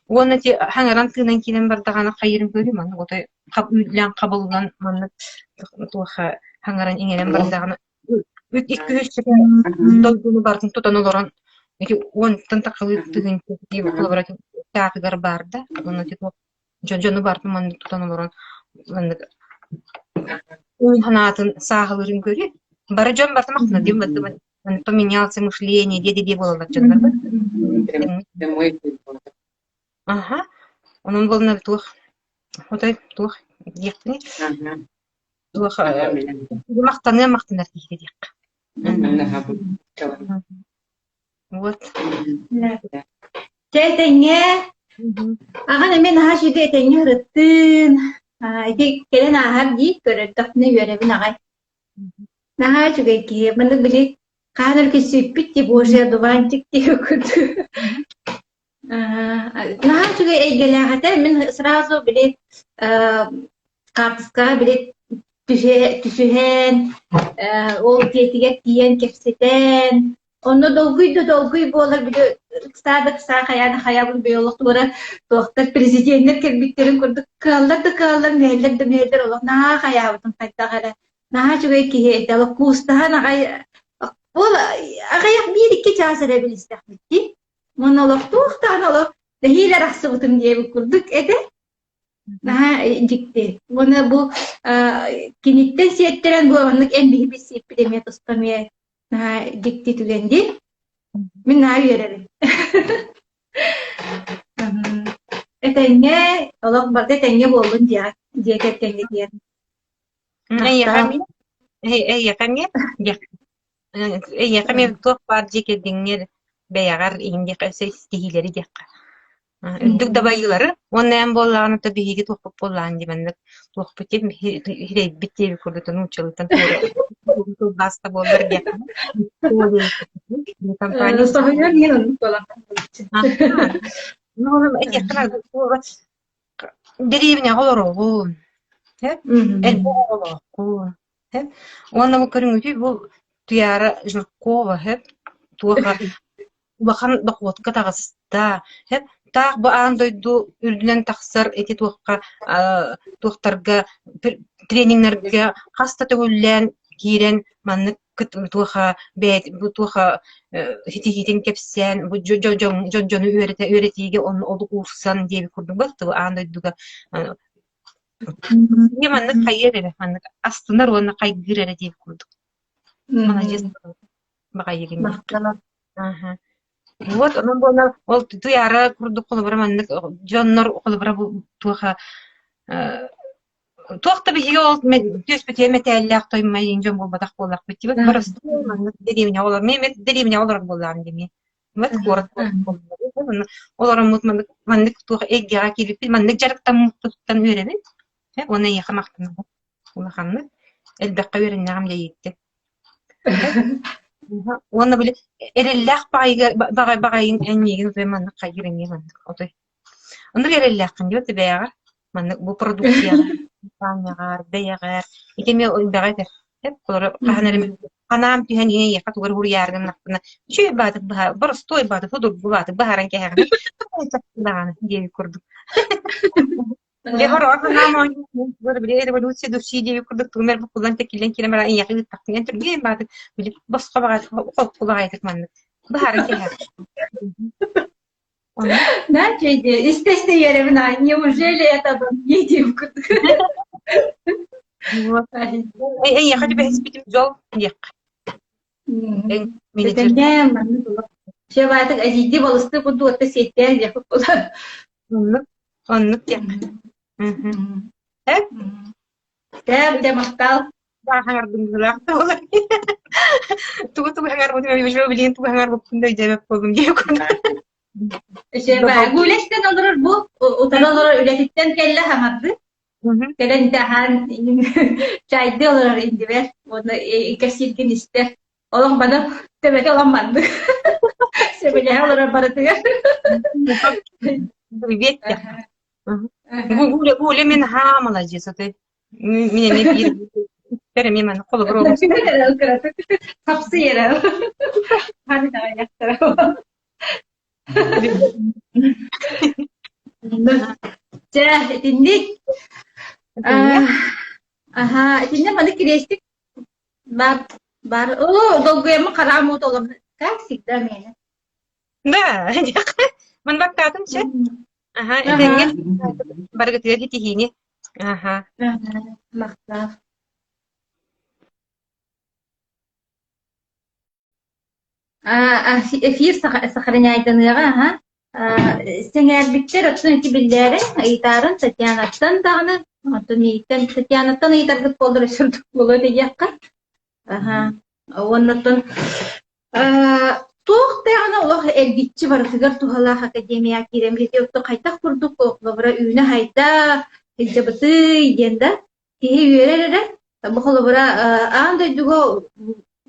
B: Уонна ити хаҥаран тыынан киирэн бардаҕына хайыырын көрүү маннык отой хап үүлээн хабыллан маннык туох хаҥаран иҥэрэн бардаҕына икки үс дойдуну барытын тутан олорон ити уонтан тахалыы тыһыынча холобура таатыгар баар да уонна ити Дьон дьону барытын маннык тутан олорон маннык уун санаатын сааһылыырын көрүү. Бары дьон барыта махтана диэн поменялся мышление диэ-диэ буолаллар дьоннор. Аха. Онон буолна туох отой туох диэхпиний? Туох махтаныа махтанар киһи диэххэ. Вот.
A: Чэ этэҥҥэ. Аҕан эмиэ наһаа үчүгэй этэҥҥэ ырыттын. Ити кэлэн ааһар дии, көрөрдөхпүнэ үөрэбин аҕай. Наһаа үчүгэй киһи. Маннык били хаан өрүкүсүйпүт ти божий одуванчик диэки курдук. Наһаа үчүгэй эйгэлээх этэ. Мин сразу били. Хаартыскаҕа били түсүһэн, ол дьиэтигэр тиийэн кэпсэтэн, онно долгуй да долгуй буолар били ыксаа да ыксаа хайаан хайабын бэйэ олох туора туохтар президеннэр кэлбиттэрин курдук кыаллар да кыаллар мүһэллэр да мүһэллэр олох наһаа хайаабытым хайдах эрэ наһаа үчүгэй киһи этэ олох куустаһан аҕай ол аҕыйах биир-икки чаас эрэ билистэхпит дии уонна олох туох даҕаны олох нэһиилэ арахсыбытым диэбит курдук этэ Наһаа дьикти. Уонна бу киниттэн сиэттэрэн бу оннук эн биһи билсиэппит эмиэ туспа эмиэ наһаа дьикти түгэн дии. Мин наһаа үөрэбин. Этэҥҥэ, олох барыта этэҥҥэ буоллун диэҕэ, дьиэ кэргэҥҥитигэр.
B: Эйиэхэ эмиэ? Эйиэхэ эмиэ? Эйиэхэ эмиэ туох баар дьиэ кэргэҥҥэр бэйэҕэр иһин диэххэ ситиһиилэри диэххэ. Үрдүк дабайыылары уонна эн буоллаҕына то биһиги туохпут буоллаҕын дии маннык туохпут диэн иһирэйбит диэбит курдук нууччалыыттан туора тылбааста буоллар диэххэ. Компания
A: Соһуйар иһин оннук буолан
B: Ну, дэриэбинэҕэ олороҕун, элбэх оҕолооххун, Уонна бу көрүҥүтүй бу Туйаара Жиркова туоха улахан дохуотка таҕыста, таах бу аан дойду үрдүнэн тахсар ити туохха туохтарга тренингнэргэ хас да төгүллээн киирэн маннык туоха бэйэ бу туоха ситиһиитин кэпсээн бу дьон дьону үөрэтэ үөрэтиигэ онно олук уурсан диэбит курдук бу аан дойдуга Эмиэ маннык хайыар эрэ маннык астынар уонна хайгыыр эрэ диэбит курдук. Маладьыас баҕайыгын Аха. Вот онон буолар ол туйаара курдук холобура маннык дьоннор холобура бу туоха туох да биһиги ол түөспүтүгэр мэтээллээх тоймайын дьон буолбатах буоллахпыт типа боростуой маннык дэриэбинэҕэ олор мен дэриэбинэҕэ олорор буоллаҕым дии Мат куорат олороммут маннык маннык туох эйгэҕэ киирбиппит маннык дьарыктаммыппыттан үөрэбин уонна эйиэхэ махтанабын улаханнык элбэххэ үөрэннэҕим дьэйииттэн уонна били эрэллээх баҕайыга баҕай баҕайын эн миигин отой маннык хайыыр эмиэ маннык отой оннук эрэллээххин диэ бэйэҕэр маннык бу продукцияҕа компанияҕар бэйэҕэр ити эмиэ элбэҕи этэр Олору хаһан эрэ ханаам түһэн ийэхэ тугу эрэ уруйаары гыннахпына үчүгэй баатык быһа боростуой баатык судургу баатык быһааран кэһэҕин даҕаны диэбит курдук. Дьэ хороҕор санаам оонньуу били революция души диэбит курдук тугум эрэ буккуллан тэкиллэн киирэн баран ийэхэ ыыттахпын эн түргэн баатык били босхо баҕайытык холку баҕайытык маннык быһааран кэһэҕин.
A: Да, истэ-истэ үөрэбин а неужели это обо мне диэбит курдук.
B: Вот. Эйиэхэ түбэһиспитим дьол диэххэ.
A: Этэҥҥэ маннык олох. Все баатык эдьиийдии балыстыы курдук отто сиэттээн диэхпит буолар.
B: Оннук, оннук диэххэ. Э?
A: Тэм, дьэ махтал.
B: Хаҥардыммылаах да буолар. Тугу-тугу хаҥарбытым уже билигин тугу хаҥарбыппын да өйдөөбөт буоллум диэх курдук.
A: Гуля истэн олорор бу утары олорор үлэтиттэн кэллэ хаҥарды. Кэлэн даһаан чайдыы олорор индибэр уонна кэпсииргин истэр. Олох баны төбөтө олох маннык. Сөбүлэһэ олорор барытыгар.
B: Привет. Гуля, Гуля мен ха молодец, ты Мин эмиэ биир испэр эмиэ маннык холобур
A: Кыратык хапсыйара. Чэ, итинник. Аха, итиннэ маны кириэстик бар бар. Оо, долгуйаммын хараам уут олорно. Как всегда миэнэ.
B: Да, ман баттаатым чэ. Аха, этэҥҥэ барыгытыгар ситиһиини. Аха.
A: Махтал. Эфир сохраняйданыаҕа аха. Сэҥээрбиттэр оттон ити биллээрин, ыйытаарын Татьянаттан даҕаны, оттон миигиттэн Татьянаттан ыйытаргыт буоллар өссө ордук буолуо этэ диэххэ. Аха. Уоннаттан туох даҕаны олох эргиччи барытыгар туһалаах академия киирэн биэрдэ. Оттон хайдах курдук холобура үүнэ-хайда сылдьабытый диэн да киһи үөрэр эрэ. Бу холобура аан дойдуга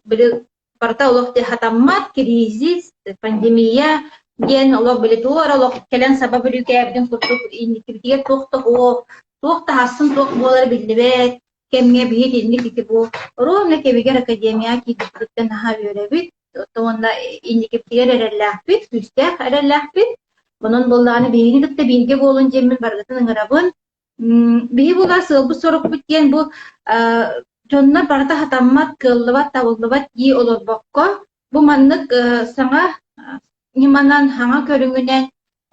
A: били барыта олох хатаммат кризис, пандемия диэн олох били туох эрэ олох кэлэн саба бүрүүкээбитин курдук инникибитигэр туох да суох. Туох таһассын туох буолара биллибэт кэмҥэ биһи итинник ити бу ровно кэмигэр академияҕа киирбиппититтэн наһаа үөрэбит. Уонна инникибитигэр эрэллээхпит, күүстээх эрэллээхпит. Онон буоллаҕына биһигини кытта бииргэ буолун диэммин барыгытын ыҥырабын. Биһи була сыалбыт-сорукпут диэн бу дьоннор барыта сатаммат, кыаллыбат, табыллыбат дии олорбокко, бу маннык саҥа ньыманан, саҥа көрүҥүнэн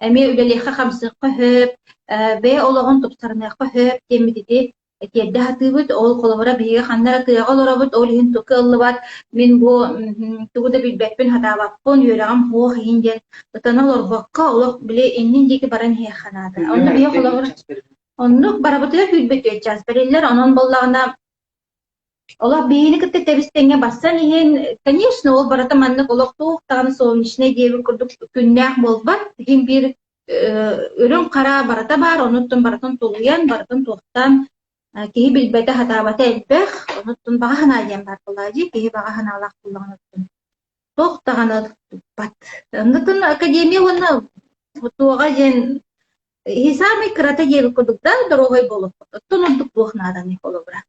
A: эмиэ үлэлиэххэ-хамсыахха сөп, бэйэ олоҕун тупсарыныахха сөп диэммит ити тиэрдэ сатыыбыт. Ол холобура биһиги ханна эрэ тыаҕа олоробут, ол иһин кыаллыбат, мин бу тугу да билбэппин, сатаабаппын, үөрэҕим суох иһин диэн ытана олорбокко, олох били иннин диэки баран иһиэххэ наада. Онно биһиги холобура оннук барыбытыгар 24 чаас бэриллэр, онон буоллаҕына олох биһигини кытта тэбис-тэҥҥэ барсан иһин, конечно, ол барыта маннык олох туох даҕаны солнечнай диэбит курдук күннээх буолбат. Иһин биир үрүҥ хара барыта баар, онуттан барытын тулуйан, барытын туохтаан киһи билбэтэ, сатаабата элбэх, онуттан баҕа санаа диэн баар буоллаҕа дии, киһи баҕа санаалаах буоллаҕына туох даҕаны туппат. Оннуттан академия уонна туоҕа диэн иһи саамай кырата диэбит курдук да доруобай буолуохпут. Оттон ордук туох нааданый холобура.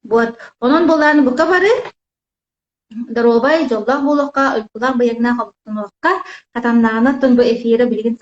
A: Вот. Онон буолаан бука бары доруобай, дьоллоох буолуохха, уйгулаах быйаҥнаах олохтонуохха, хатаннаҕына оттон бу эфира билигин